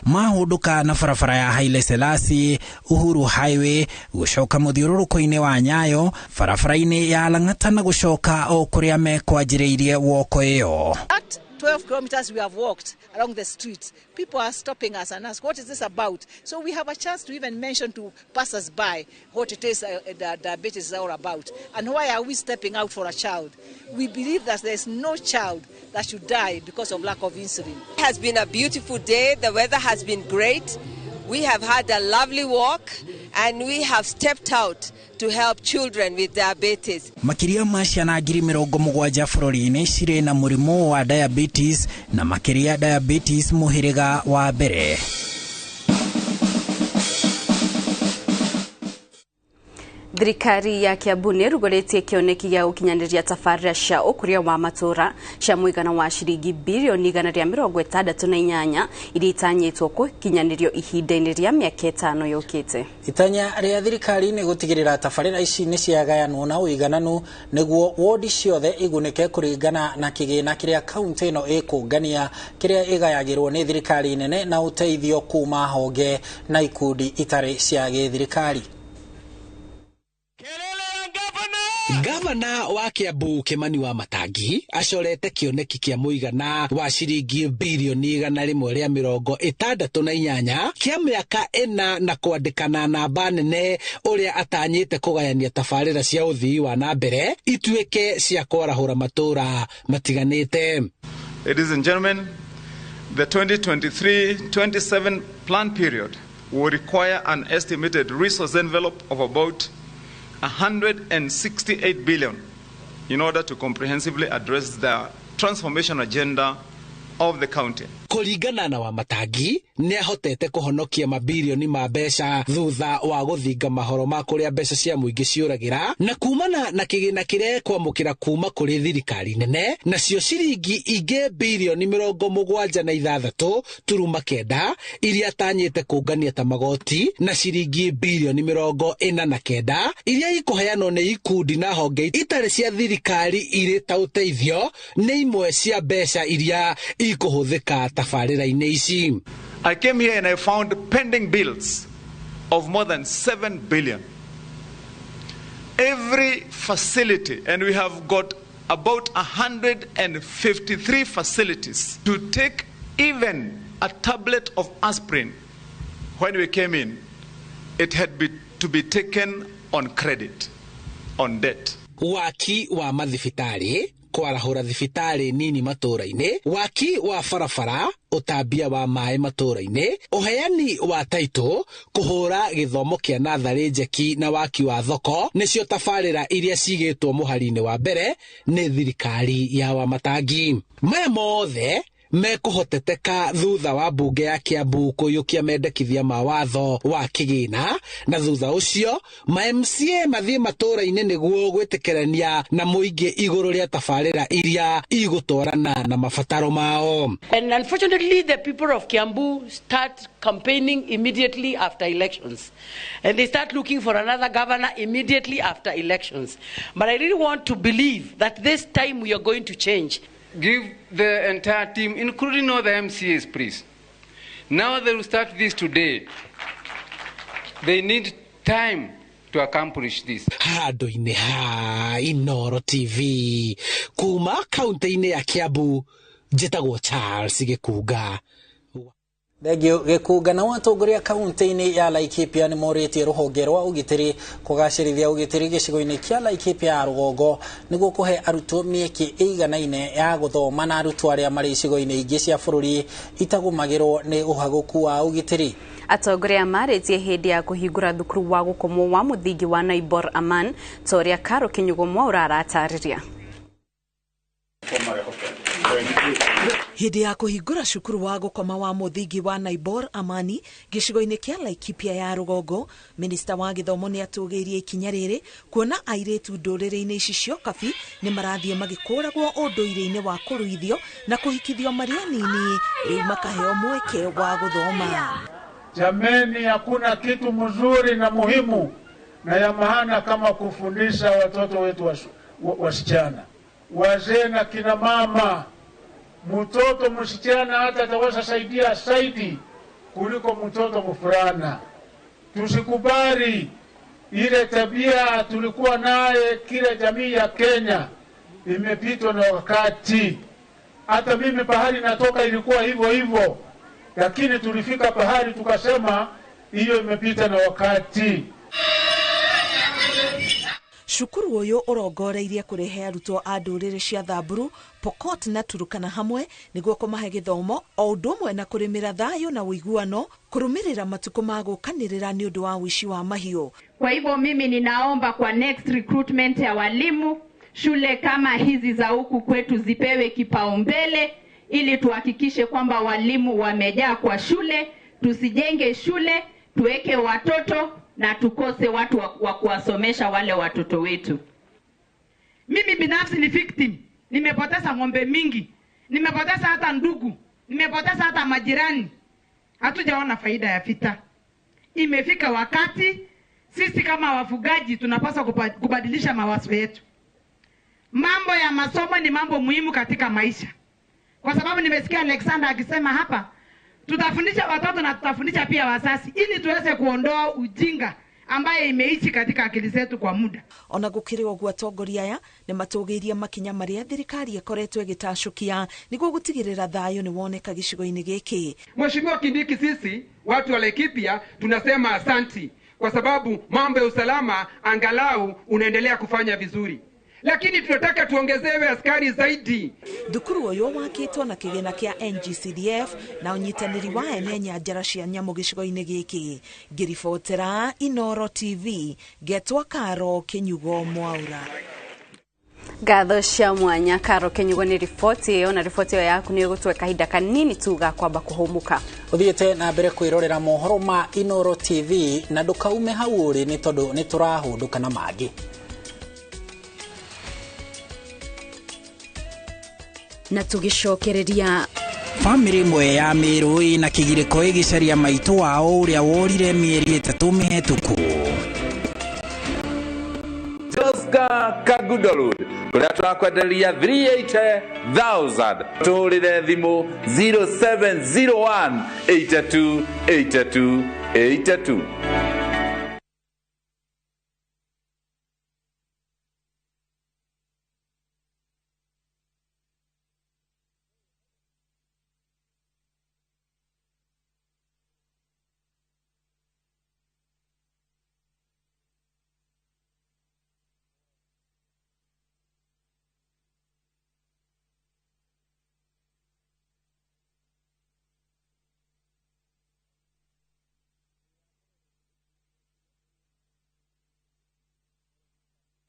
Mahũndũka na barabara ya Haile Selassie, Uhuru Highway, gũcoka mũthiũrũrũko-inĩ wa Nyayo, barabara-inĩ ya Lang'ata na gũcoka o kũrĩa mekwanjĩrĩirie woko ĩyo. At 12 kilometers we have walked along the streets, people are stopping us and ask, what is this about? So we have a chance to even mention to passers-by what it is that diabetes is all about, and why are we stepping out for a child? We believe that there is no child that should die because of lack of insulin. It has been a beautiful day. The weather has been great. We have had a lovely walk and we have stepped out to help children with diabetes. Makĩria ma ciana 70,000 bũrũri-inĩ cirĩ na mũrimũ wa diabetes na makĩria diabetes mũhĩrĩga wa mbere. Thirikari ya Kiambu nĩrugũrĩtie kĩoneki gĩa gũkinyanĩria tabarĩra cia ũkũria wa matũra cia mũigana wa ciringi birioni 168 iria itanyĩtwo gũkinyanĩrio ihinda-inĩ rĩa mĩaka 5 yũkĩte. Itanya rĩa thirikari nĩ gũtigĩrĩra tabarĩra ici nĩ ciagayanwo na ũigananu nĩguo wodi ciothe igunĩke kũringana na kĩgĩna kĩrĩa kaunti ĩno ĩkũngania kĩrĩa ĩgayagĩrwo nĩ thirikari nene na ũteithio kuma honge na ikundi itarĩ cia gĩthirikari. Gavana wa Kiambu Kimani wa Matangi acorete kĩoneki kĩa mũigana wa ciringi birioni 168 kĩa mĩaka 4 na kwandĩkana namba nene ũrĩa atanyĩte kũgayania tabarĩra cia ũthii wa na mbere ituĩke cia kwarahũra matũra matiganĩte. Ladies and gentlemen, the 2023-27 plan period will require an estimated resource envelope of about 168 billion in order to comprehensively address the transformation agenda of the county. Kũringana na Wamatangi nĩ ahotete kũhonokia mabirioni ma mbeca thutha wa gũthinga mahoro ma kũrĩa mbeca cia mũingĩ ciũragĩra na kumana na kĩgĩna kĩrĩa kwamũkĩra kuma kũrĩ thirikari nene, nacio ciringi ingĩ birioni 76.9 iria atanyĩte kũngania ta magoti na ciringi birioni 49 iria ikũheanwo nĩ ikundi na honge itarĩ cia thirikari irĩ ta ũteithio nĩ imwe cia mbeca iria ikũhũthĩka tabarĩra-inĩ ici. I came here and I found pending bills of more than 7 billion. Every facility, and we have got about 153 facilities, to take even a tablet of aspirin. When we came in, it had to be taken on credit, on debt. Waki wa mathibitarĩ, Kwarahũra thibitarĩ nini matũũra-inĩ, waki wa barabara, ũtambia wa maĩ matũũra-inĩ, ũheani wa taitũ, kũhũra gĩthomo kĩa natharĩ njeki na waki wa thoko nĩcio tabarĩra iria cigĩtwo mũhari-inĩ wa mbere nĩ thirikari ya Wamatangi. Maya mothe mekũhoteteka thutha wa mbunge ya Kiambu kũiyũkia mendekithia ma watho wa kĩgĩna, na thutha ũcio ma MCA mathiĩ matũũra-inĩ nĩguo gwĩtĩkĩrania na mũingĩ igũrũ rĩa tabarĩra iria igũtwarana na mabataro mao. And unfortunately, the people of Kiambu start campaigning immediately after elections. And they start looking for another governor immediately after elections. But I really want to believe that this time we are going to change. Give the entire team, including all the MCAs, please. Now they will start this today. They need time to accomplish this. Handũ-inĩ ha Inooro TV kuma kaunti-inĩ ya Kiambu, njĩtagwo Charles Gĩkunga. Thengio Gĩkunga. Na atongoria kaunti-inĩ ya Laikipia nĩ morĩtie rũhonge rwa ũgitĩri kũgacĩrithia ũgitĩri gĩcigo-inĩ kĩa Laikipia ya rũgongo nĩguo kũhe arutwo mĩeke ĩiganaine ya gũthoma na arutwo arĩa marĩ icigo-inĩ ingĩ cia bũrũri itagũmagĩrwo nĩ ũhagũku wa ũgitĩri. Atongoria marĩtie hĩndĩ ya kũhingũra thukuru wa gũkomwo wa mũthingi wa Naibor Aman ta ũrĩa Karo Kinyugo Mwaura aratarĩria. Hĩndĩ ya kũhingũra cukuru wa gũkoma wa mũthingi wa Naibor Amani gĩcigo-inĩ kĩa Laikipia ya rũgongo, minista wa gĩthomo nĩ atũgĩirie ikinya rĩrĩ kuona airĩtu ndũrĩrĩ-inĩ ici cia Okabi nĩ marathiĩ magĩkũragwo ũndũire-inĩ wa kũruithio na kũhikithio marĩ anini, rĩu makaheo mweke wa gũthoma. Jameni, hakuna kitu mzuri na muhimu na ya maana kama kufundisha watoto wetu wasichana, wazee na kina mama. Mtoto msichana hata ataweza saidia zaidi kuliko mtoto mvulana. Tusikubali ile tabia tulikuwa naye kila jamii ya Kenya, imepitwa na wakati. Hata mimi pahali natoka ilikuwa hivyo hivyo, lakini tulifika pahali tukasema hiyo imepita na wakati. Cukuru ũyũ ũrongoreirie kũrehe arutwo a ndũrĩrĩ cia Thamburu, Pokot na Turukana hamwe nĩguo kũmahe gĩthomo o ũndũ ũmwe na kũrĩmĩra thayũ na ũiguano, kũrũmĩrĩra matukũ ma gũkanĩrĩra nĩ ũndũ wa ũici wa mahiũ. Kwa hivyo mimi ninaomba kwa next recruitment ya walimu, shule kama hizi za huku kwetu zipewe kipaumbele ili tuhakikishe kwamba walimu wamejaa kwa shule. Tusijenge shule tuweke watoto na tukose watu wa kuwasomesha wale watoto wetu. Mimi binafsi ni victim. Nimepoteza ng'ombe mingi, nimepoteza hata ndugu, nimepoteza hata majirani. Hatujaona faida ya vita. Imefika wakati sisi kama wafugaji tunapaswa kubadilisha mawazo yetu. Mambo ya masomo ni mambo muhimu katika maisha. Kwa sababu nimesikia Alexander akisema hapa, tutafundisha watoto na tutafundisha pia wazazi ili tuweze kuondoa ujinga ambaye imeishi katika akili zetu kwa muda. Ona gukiri ũguo atongoria aya nĩ matũgĩirie makinya marĩa thirikari ĩkoretwo ĩgĩtacũkia nĩguo gũtigĩrĩra thayũ nĩ woneka gĩcigo-inĩ gĩkĩ. Mheshimiwa Kindiki, sisi watu wa Laikipia tunasema asanti kwa sababu mambo ya usalama angalau unaendelea kufanya vizuri, lakini tunataka tuongezewe askari zaidi. Thukuru ũyũ wakĩtwo na kĩgĩna kĩa NGCDF na ũnyitanĩri wa ene nyanjara cia nyamũ gĩcigo-inĩ gĩkĩ. Ngĩribotera Inooro TV, ngetwa Karo Kinyugo Mwaura. Ngatho cia mwanya Karo Kinyugo nĩ riboti ĩyo, na riboti ĩyo yaku nĩ ĩgũtwe kahinda kanini tu ga kwamba kũhũmũka. Ũthiĩte na mbere kwĩrorera mohoro ma Inooro TV na ndũkaume hau ũrĩ nĩ tondũ nĩ tũrahũndũka na mangĩ. Na tũgĩcokereria Famĩlĩ ĩmwe ya Mĩrũ ĩna kĩgirĩko ĩgĩcaria maitũ wao ũrĩa worire mĩeri 3 mĩhetũku. Joska Kagudolud kũrĩa tũrakwenderia 380,000 tũhũrĩre thimũ 0701 82 82 82.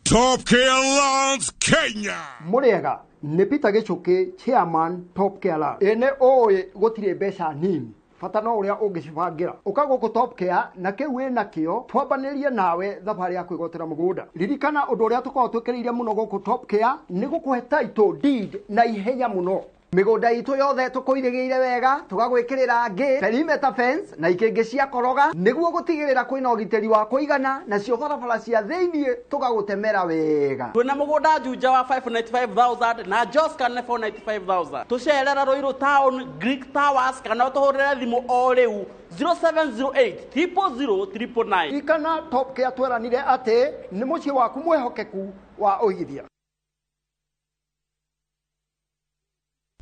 Top Care Lands Kenya. Mũrĩega nĩ Peter Gĩchũkĩ, chairman Top Care Lands. Ĩ nĩ ũĩ gũtirĩ mbeca nini, bata no ũrĩa ũngĩcibangĩra. Ũka gũkũ Top Care na kĩu wĩ nakĩo twambanĩrie nawe thabarĩ ya kwĩgwatĩra mũgũnda. Ririkana ũndũ ũrĩa tũkoragwo twĩkĩrĩire mũno gũkũ Top Care nĩ gũkũhe title deed na ihenya mũno. Mĩgũnda itũ yothe tũkũirĩgĩire wega, tũgagwĩkĩrĩra ngĩ, perimeter fence na ikĩngĩ cia koroga nĩguo gũtigĩrĩra kwĩna ũgitĩri wa kũigana, nacio barabara cia thĩiniĩ tũgagũtemera wega. Twĩna mũgũnda Juja wa 595,000 na Joska nĩ 495,000. Tũcerera Ruiru Town, Greek Towers, kana ũtũhũrĩre thimũ o rĩu 0708 000 999. Ririkana Top Care tweranire atĩ nĩ mũciĩ waku mwĩhokeku wa ũigithia.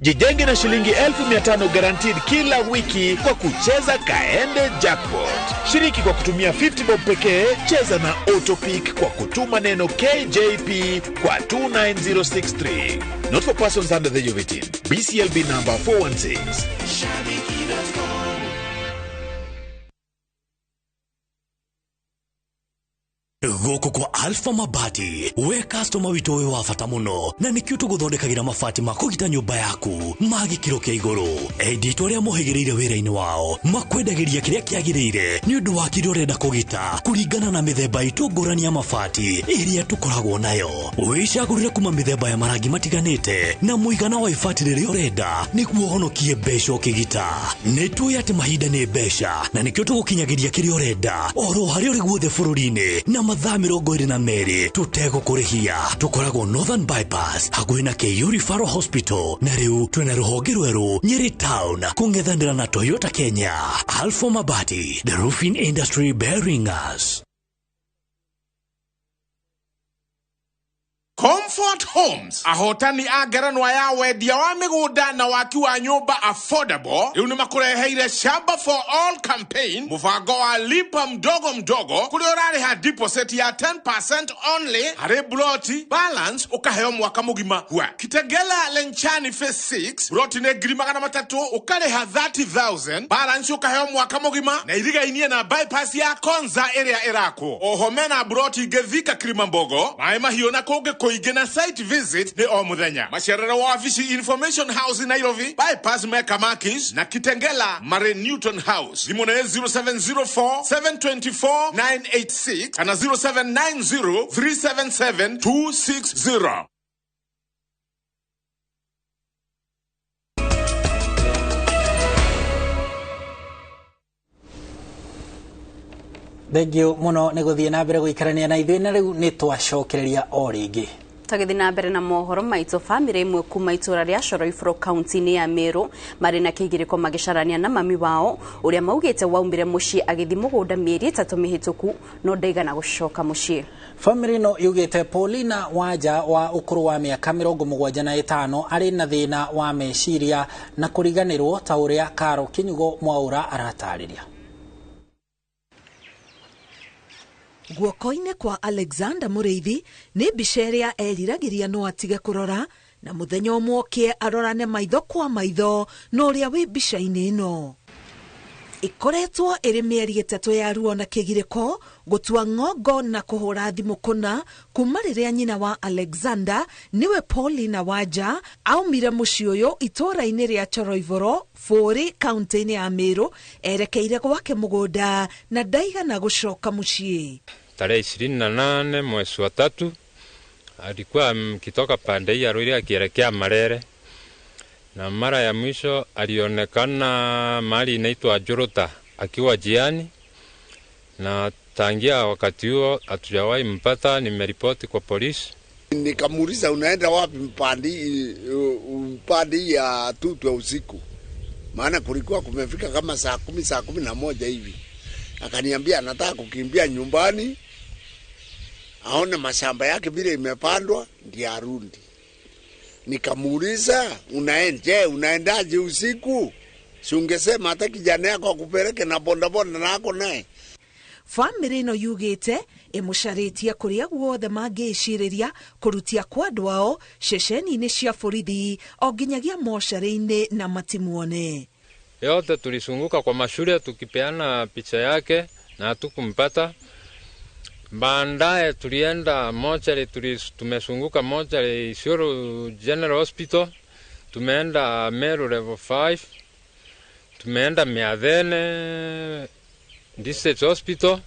Jijenge na shilingi 1500 guaranteed kila wiki kwa kucheza Kaende Jackpot. Shiriki kwa kutumia 50 bob pekee, cheza na Autopick kwa kutuma neno KJP kwa 29063. Not for persons under the age of 18. BCLB number 416. Gũkũ kwa Alpha Mabati, we customer witũ wĩ wa bata mũno, na nĩkĩo tũgũthondekagĩra mabati ma kũgita nyũmba yaku ma gĩkĩro kĩa igũrũ. Endia itũ arĩa mohĩgĩrĩire wĩra-inĩ wao makwendagĩria kĩrĩa kĩagĩrĩire nĩ ũndũ wa kĩrĩa ũrenda kũgita kũringana na mĩthemba itũ ngũrani ya mabati ĩrĩa tũkoragwo nayo. Wĩcagũrĩre kuma mĩthemba ya marangi matiganĩte na mũigana wa ibati rĩrĩa ũrenda nĩguo ũhonokie mbeca ũkĩgita. Nĩ tũĩ atĩ mahinda nĩ mbeca na nĩkĩo tũgũkinyagĩria kĩrĩa ũrenda oro harĩa ũrĩ guothe bũrũri-inĩ na mathaa 22 tũtegũkũrĩhia. Tũkoragwo Northern Bypass hakuhĩ na KU Referral Hospital, na rĩu twĩna rũhonge rwerũ Nyeri Town kũng'ethanĩra na Toyota Kenya. Alpha Mabati, the roofing industry bearing us. Comfort Homes ahotani a ngerenwa ya wendia wa mĩgũnda na waki wa nyũmba affordable rĩu nĩ makũreheire Shamba for All campaign, mũbango wa lipa mdogo mdogo kũrĩa ũrarĩha deposit ya 10% only harĩ ploti, balance ũkaheo mwaka mũgima. Hua Kitegela Lenchani phase 6 ploti nĩ 300,000 ũkarĩha 30,000 balance ũkaheo mwaka mũgima na irigainie na bypass ya Konza ĩrĩa ĩrakwo. Oho mena ploti ingĩ Thika Kilimambogo, Maĩ Mahiũ na kũngĩ kũingĩ na site visit nĩ o mũthenya. Macerero wa wabici Information House Nairobi, bypass Mecca Makis na Kitengela Mare Newton House. Thimũ nĩ 0704 724 986 kana 0790 377 260. Thank you muno nĩ gũthiĩ na mbere gũikarania na ithuĩ, na rĩu nĩ twacokereria o rĩngĩ. Tũgĩthiĩ na mbere na mohoro maitũ, bamĩrĩ ĩmwe kuma itũra rĩa Coroiboro kaunti-inĩ ya Meru marĩ na kĩgirĩko magĩcarania na mami wao ũrĩa maugĩte waumire mũciĩ agĩthiĩ mũgũnda mĩeri 3 mĩhĩtũku no ndaigana gũcoka mũciĩ. Bamĩrĩ ĩno yugĩte Paulina Wanja wa ũkũrũ wa mĩaka 75 arĩ na thĩna wa meciria na kũriganĩrwo ta ũrĩa Karo Kinyugo Mwaura aratarĩria. Guoko-inĩ kwa Alexander Mũrĩithi nĩ mbica ĩrĩa eriragĩria no atige kũrora, na mũthenya ũmwe ũkĩe arorane maitho kwa maitho na ũrĩa wĩ mbica-inĩ ĩno. Ĩkoretwo ĩrĩ mĩeri 3 ya ruo na kĩgirĩko, gũtua ng'ongo na kũhũra thimũ kũna kuma rĩrĩa nyina wa Alexander nĩwe Paulina Wanja aumire mũciĩ ũyũ itũũra-inĩ rĩa Choroivoro Bũũri kaunti-inĩ ya Meru erekeire gwake mũgũnda na ndaigana gũcoka mũciĩ. Tarehe 28 mwezi wa 3 alikuwa mkitoka pande ya Ruiru akielekea Marere, na mara ya mwisho alionekana mahali inaitwa Jorota akiwa jiani, na tangia wakati huo hatujawahi mpata. Nimeripoti kwa polisi. Nikamuuliza unaenda wapi mpandi ya tutu ya usiku, maana kulikuwa kumefika kama saa 10 saa 11 hivi. Akaniambia anataka kukimbia nyumbani aone mashamba yake vile imepandwa ndiye arundi. Nikamuuliza unaendaje usiku? Si ungesema hata kijana yako akupeleke na bonda bonda nako naye. Famĩlĩ ĩno yugĩte ĩmũcarĩtie kũrĩa guothe mangĩĩcirĩria kũrutia kwa andũ ao ceceni-inĩ cia borithi o nginyagia mocarĩ-inĩ na matimuone. Yote tulisunguka kwa mashule tukipeana picha yake na hatukumpata. Baadaye tulienda mochari, tumesunguka mochari Isiolo General Hospital, tumeenda Meru Level 5, tumeenda Miathene District Hospital.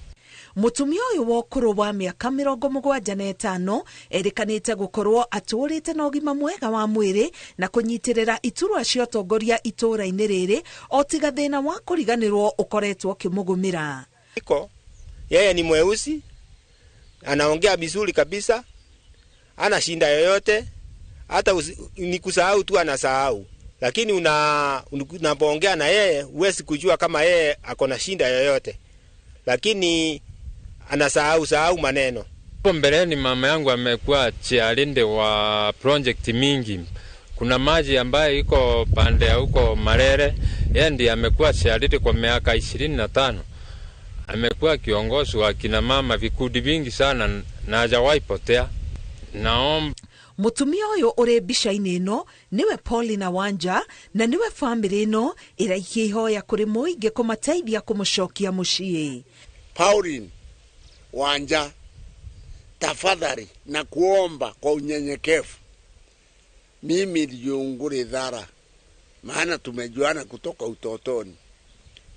Mutumia ũyũ wa ũkũrũ wa mĩaka 75 erĩkanĩte gũkorwo atũũrĩte na ũgima mwega wa mwĩrĩ na kũnyitĩrĩra iturwa cia ũtongoria itũũra-inĩ rĩrĩ o tiga thĩna wa kũriganĩrwo ũkoretwo ũkĩmũgũmĩra. Iko yeye ni mweusi, anaongea vizuri kabisa, ana shinda yoyote, hata ni kusahau tu anasahau, lakini unapoongea na yeye huwezi kujua kama yeye ako na shinda yoyote, lakini anasahau sahau maneno. Hapo mbeleni mama yangu amekuwa chialinde wa project mingi. Kuna maji ambayo iko pande ya huko Marere, yeye ndiye amekuwa chialinde kwa miaka 25. Amekuwa kiongozi wa kina mama vikundi vingi sana na hajawahi potea. Naomba Mutumia ũyũ ũrĩ mbica-inĩ ĩno nĩwe Paulina Wanja na nĩwe famĩlĩ ĩno ĩraikia ihoya kũrĩ mũingĩ kũmateithia kũmũcokia mũciĩ. Pauline Wanja, tafadhali na kuomba kwa unyenyekevu, mimi Liunguri Dhara, maana tumejuana kutoka utotoni.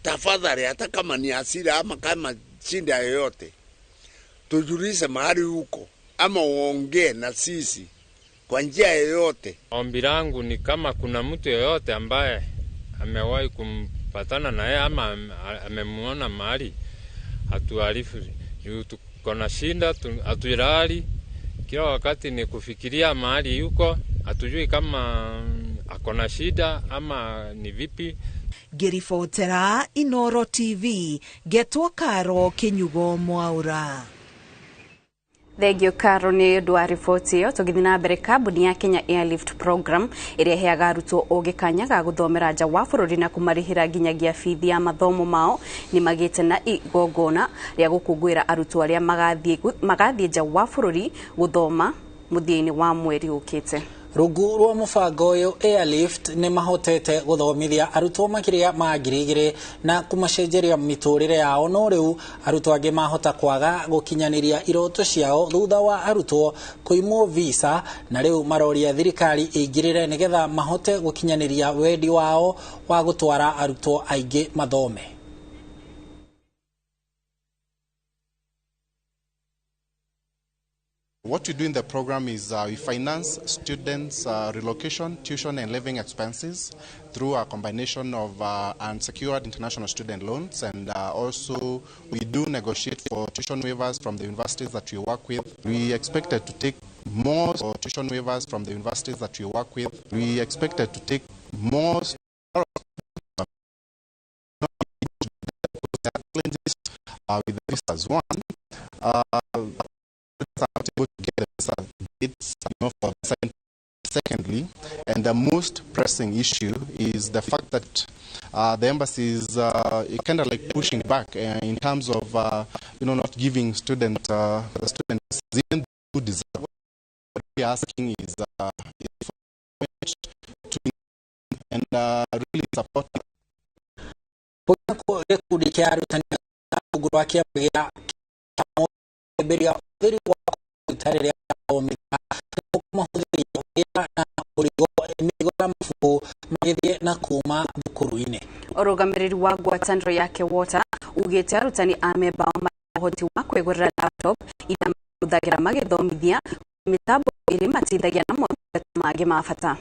Tafadhali, hata kama ni hasira ama kama shinda yoyote, tujulishe mahali huko ama uongee na sisi kwa njia yoyote. Ombi langu ni kama kuna mtu yoyote ambaye amewahi kumpatana na yeye ama amemuona mahali, atuarifu. Juu tuko na shinda, hatuilali. Kila wakati ni kufikiria mahali yuko, hatujui kama ako na shida ama ni vipi. Ngĩribotera Inoro TV, ngetwo Karo Kinyugo Mwaura. Thengio Karo nĩ ũndũ wa riboti ĩyo. Tũgĩthiĩ na mbere, kambuni ya Kenya Airlift Program ĩrĩa ĩheaga arutwo ũgĩ kanya ga gũthomera nja wa bũrũri na kũmarĩhĩra nginyagia bithi ya mathomo mao nĩ magĩte na igongona rĩa gũkũngũĩra arutwo arĩa magathiĩ nja wa bũrũri gũthoma mũthia-inĩ wa mweri ũkĩte. Rungu rwa mũbango ũyũ Airlift nĩ mahotete gũthomithia arutwo makĩria ma 2000 na kũmacenjeria mĩtũrĩre yao, no rĩu arutwo angĩ mahota kwaga gũkinyanĩria iroto ciao thutha wa arutwo kũimwo visa, na rĩu maroria thirikari ĩingĩrĩre nĩgetha mahote gũkinyanĩria wendi wao wa gũtwara arutwo aingĩ mathome. What we do in the program is we finance students' relocation, tuition and living expenses through a combination of unsecured international student loans, and also we do negotiate for tuition waivers from the universities that we work with. We expected to take more tuition waivers from the universities that we work with. We expected to take more challenges with the visas. One, able to get the visa dates, for visa. Secondly, and the most pressing issue is the fact that the embassy is kind of like pushing back in terms of not giving student the students even who deserve. What we are asking is to and really support. Ũrũgamĩrĩri wa ngwatanĩro ya KEWOTA ugĩte arutani a mebao marĩ na ũhoti wa kwĩgũrĩra laptop iria mahũthagĩra magĩthomithia, mĩtambo ĩrĩa ĩmateithagia na motungata mangĩ ma bata.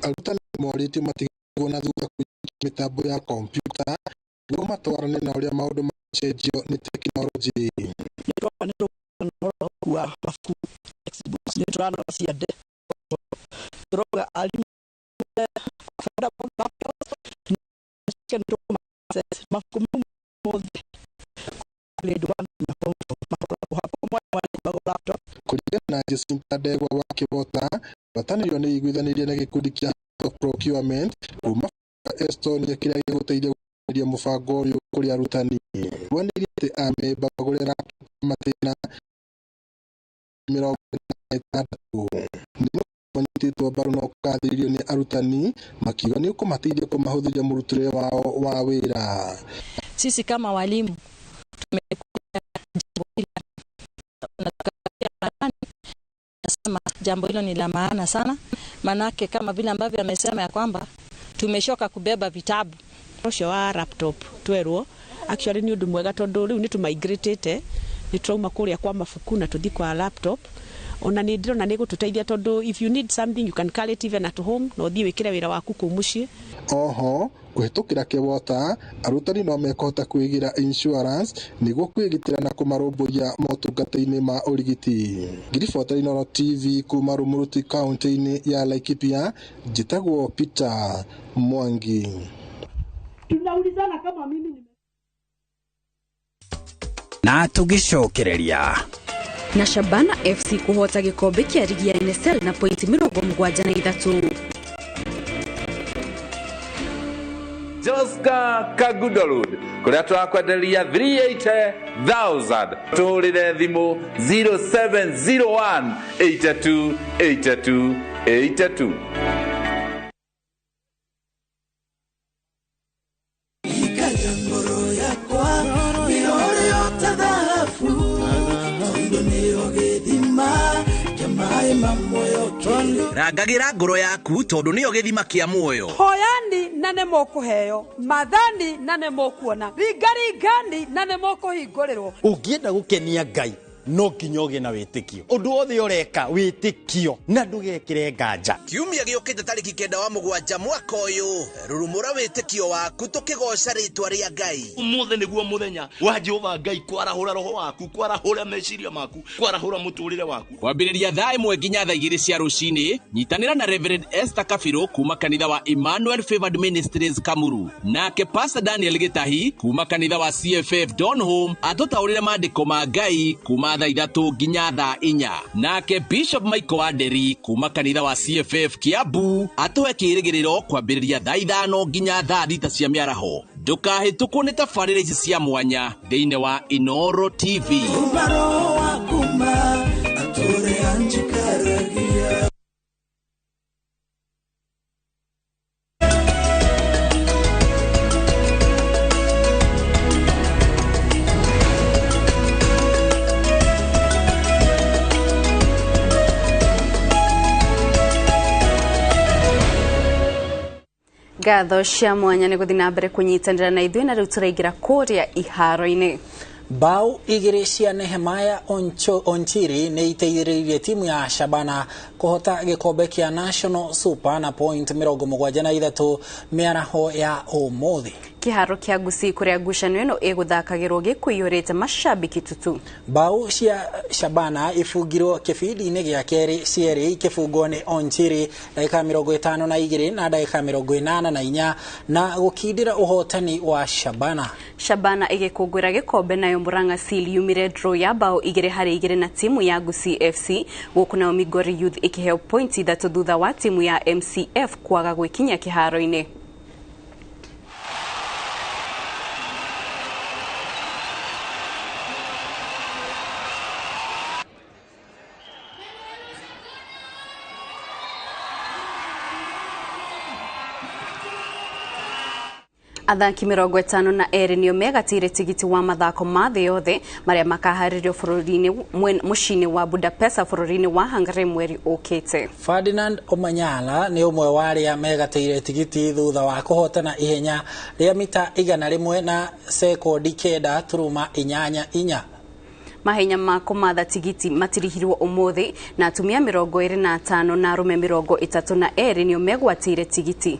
Arutani morĩtio matigwo na thutha kũiyũkia mĩtambo ya kompiuta nĩguo matwarane na ũrĩa maũndũ macenjio nĩ tekinoronjĩ. Kũringana na Jacinta Ndegwa wa KEWOTA, ngwatanĩro nĩ ĩiguithanĩirie na gĩkundi kĩa House of Procurement kuma Estonia kĩrĩa gĩgũteithia gũkinyanĩria mũbango ũyũ kũrĩ arutani. Iguanĩire atĩ amemba magũre laptop matĩna 46. Nĩ mũbango ũnyitĩtwo mbaru na ũkathĩrĩrio nĩ arutani makiuga nĩ ũkũmateithia kũmahũthĩria mũrutĩre wao wa wĩra. Sisi kama walimu Nasema jambo hilo ni la maana sana, manake kama vile ambavyo amesema ya kwamba tumeshoka kubeba vitabu. Ucio wa laptop twerwo actually ni undu mwega tondu riu ni tumigrate ni turauma kuria kwa mabuku na tuthi kwa laptop. Ona ni ndirona ni gututeithia tondu if you need something you can carry it even at home no uthie wikire wira waku kuu mucii. Oho kuhitukira Kewota arutani no mekũhota kwĩgĩra insurance nĩguo kwĩgitĩra na kũmarũmbũiya motungata-inĩ ma ũrigiti. Ngiribota Inooro TV kuma Rumuruti kaunti-inĩ ya Laikipia, njĩtagwo Peter Mwangi. Tunaulizana kama mimi ni na tũgĩcokereria na Shabana FC kũhota gĩkombe kĩa rigi ya NSL na pointi 73. Joska Kagudo Road kuria turakwenderia 380,000 tũhũrĩre thimũ 0701 82 82 82. Rangagira ngoro yaku tondu niyo githima kia muoyo. Hoyani na nĩ mũkũheo, mathani na nĩ mũkuona, ringaringani na nĩ mũkũhingũrĩrwo. Ũngĩenda gũkenia Ngai no nginya ũgĩe na wĩtĩkio. Ũndũ wothe ũreka wĩtĩkio na ndũgekĩre nganja. Kiumia gĩũkĩte tarĩki 9 wa mũgwanja mwaka ũyũ, rurumũra wĩtĩkio waku tũkĩgoca rĩtwa rĩa Ngai. Ũmũthĩ nĩguo mũthenya wa Jehova Ngai kwarahũra roho waku, kwarahũra meciria maku, kwarahũra mũtũrĩre waku. Kwambĩrĩria thaa 1 nginya thaa 2 cia rũcinĩ, nyitanĩra na Reverend Esther Kabirũ kuma kanitha wa Emmanuel Favored Ministries Kamuru, nake Pastor Daniel Gĩtahi kuma kanitha wa CFF Donholm atũtaũrĩre maandĩko ma Ngai kuma thaa 3 nginya thaa 4, nake Bishop Michael Wanderi kuma kanitha wa CFF Kiambu atũhe kĩrĩgĩrĩro kwambĩrĩria thaa 5 nginya thaa 6 cia mĩaraho. Ndũkahĩtũkwo nĩ tabarĩra ici cia mwanya thĩinĩ wa Inooro TV. Ngatho cia mwanya nĩ gũthiĩ na mbere kũnyitanĩra na ithuĩ na rĩu tũraingĩra kũrĩa iharo-inĩ. Bao 2 cia Nehemiah Onchiri nĩ iteithĩrĩirie timu ya Shabana kũhota gĩkombe kĩa National Super na point 73 mĩaraho ya ũmũthĩ. Kĩharo kĩa Gusii kũrĩa ngucanio ĩno ĩgũthakagĩrwo gĩkũiyũrĩte mashabiki tutu. Bao cia Shabana ibungirwo kĩbindi-inĩ gĩa kerĩ cierĩ ikĩbungwo nĩ Onchiri ndagĩka 52 na ndagĩka 84 na gũkindĩra ũhotani wa Shabana. Shabana ĩgĩkũngũĩra gĩkombe nayo Murang'a Seal yumire draw ya bao 2-2 na timu ya Gusii FC, gũkũ nayo Migori Youth ĩkĩheo pointi 3 thutha wa timu ya MCF kwaga gwĩkinya kĩharo-inĩ. Athaki 52 nĩo megatĩire tigiti wa mathako ma thĩ yothe marĩa makaharĩrio bũrũri-inĩ mũciĩ-inĩ wa Budapest bũrũri-inĩ wa Hungary mweri ũkĩte. Ferdinand Omanyala nĩ ũmwe wa arĩa megatĩire tigiti thutha wa kũhotana ihenya rĩa mita 100 na sekondi 9.88. Mahenya ma kũmatha tigiti matirihirwo ũmũthĩ na atumia 25 na arũme 32 nĩo megwatĩire tigiti.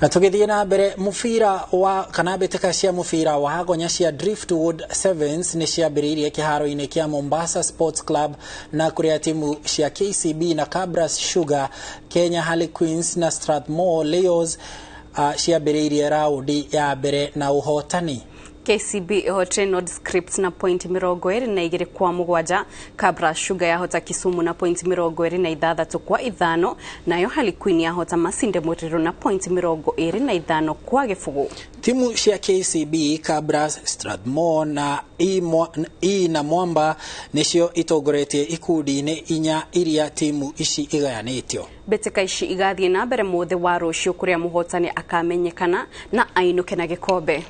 Na tũgĩthiĩ na mbere, mũbira wa kana mbĩtĩka cia mũbira wa gonya cia Driftwood Sevens nĩ ciambĩrĩirie kĩharo-inĩ kĩa Mombasa Sports Club, na kũrĩa timu cia KCB na Kabras Sugar, Kenya Harlequins na Strathmore Leos ciambĩrĩirie raundi ya mbere na ũhotani. KCB ihotire Nordscript na point 22 kwa 7, Kabra Sugar yahota Kisumu na point 26 kwa 5, nayo Harlequin yahota Masinde Muriro na point 25 kwa 0. Timu cia KCB, Kabras, Strathmore na E na Mwamba nicio itongoretie ikundi-inĩ inya iria timu ici igayanĩtio. Mbĩtĩka ici igathiĩ na mbere mũthĩ wa rũciũ kũrĩa mũhotani akamenyekana na ainũke na gĩkombe.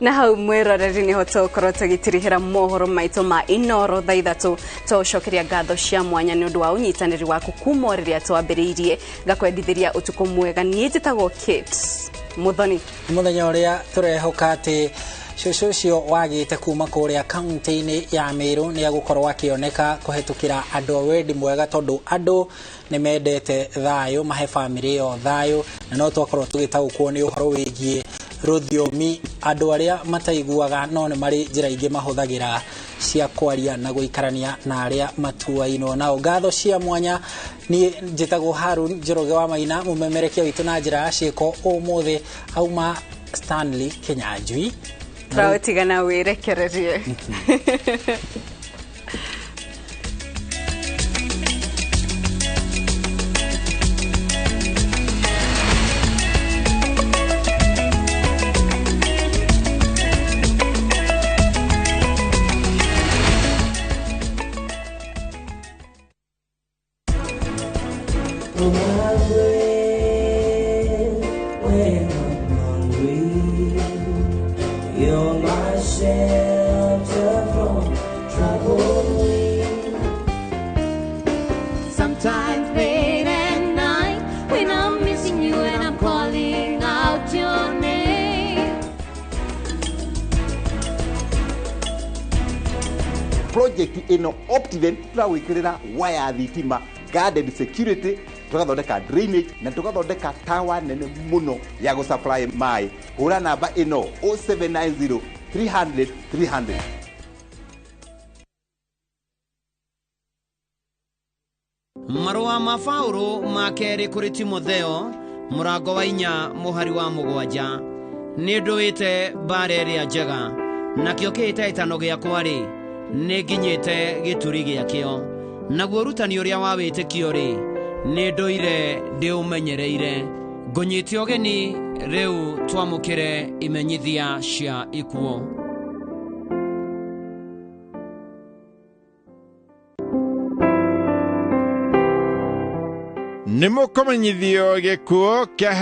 Na hau mwiroreri niho tũgũkorwo tũgĩtirihĩra mohoro maitũ ma Inoro thaa 3. Tũcokeria ngatho cia mwanya nĩ ũndũ wa ũnyitanĩri waku kuma o rĩrĩa twambĩrĩirie. Ngakwendithĩria ũtukũ mwega. Niĩ njĩtagwo Kate Muthoni. Mũthenya ũrĩa tũrehoka atĩ cũcũ ũcio wagĩte kuma kũrĩa kaunti-inĩ ya Meru nĩ egũkorwo akĩoneka kũhetũkĩra andũ a wendi mwega, tondũ andũ nĩ mendete thayũ, mahe bamĩrĩ ĩyo thayũ, na no twakorwo tũgĩtaũkwo nĩ ũhoro wĩgiĩ rũthiomi andũ arĩa mataiguaga no nĩ marĩ njĩra ingĩ mahũthagĩra cia kwaria na gũikarania na arĩa matuainwo nao. Ngatho cia mwanya niĩ njĩtagwo Harun Njoroge wa Maina, mũmemerekia witũ na njĩra ya ciĩko ũmũthĩ auma Stanley Kinyanjui. Tũraũtigana wĩrekererie. You're my shelter from troubled winds. Sometimes late at night when I'm missing you and I'm calling out your name. Project ino Optiven turawikirira waya thitima, guarded security, tugathondeka drainage na tugathondeka tower nene muno ya go supply mai. Hura namba ino 0790 300 300. Marũa ma Paũlũ ma kerĩ kũrĩ Timotheo mũrango wa 4 mũhari wa 7. Nĩ ndũĩte mbara ĩrĩa njega, nakĩo kĩhĩtahĩtano gĩakwa-rĩ, nĩ nginyĩte gĩturi gĩakĩo, naguo ũrutani ũrĩa wa wĩtĩkio-rĩ, nĩ ndũire ndĩũmenyereire. Ngũnyite ũgeni rĩu twamũkĩre imenyithia cia ikuũ. Nĩ mũkũmenyithio gĩkuũ kĩa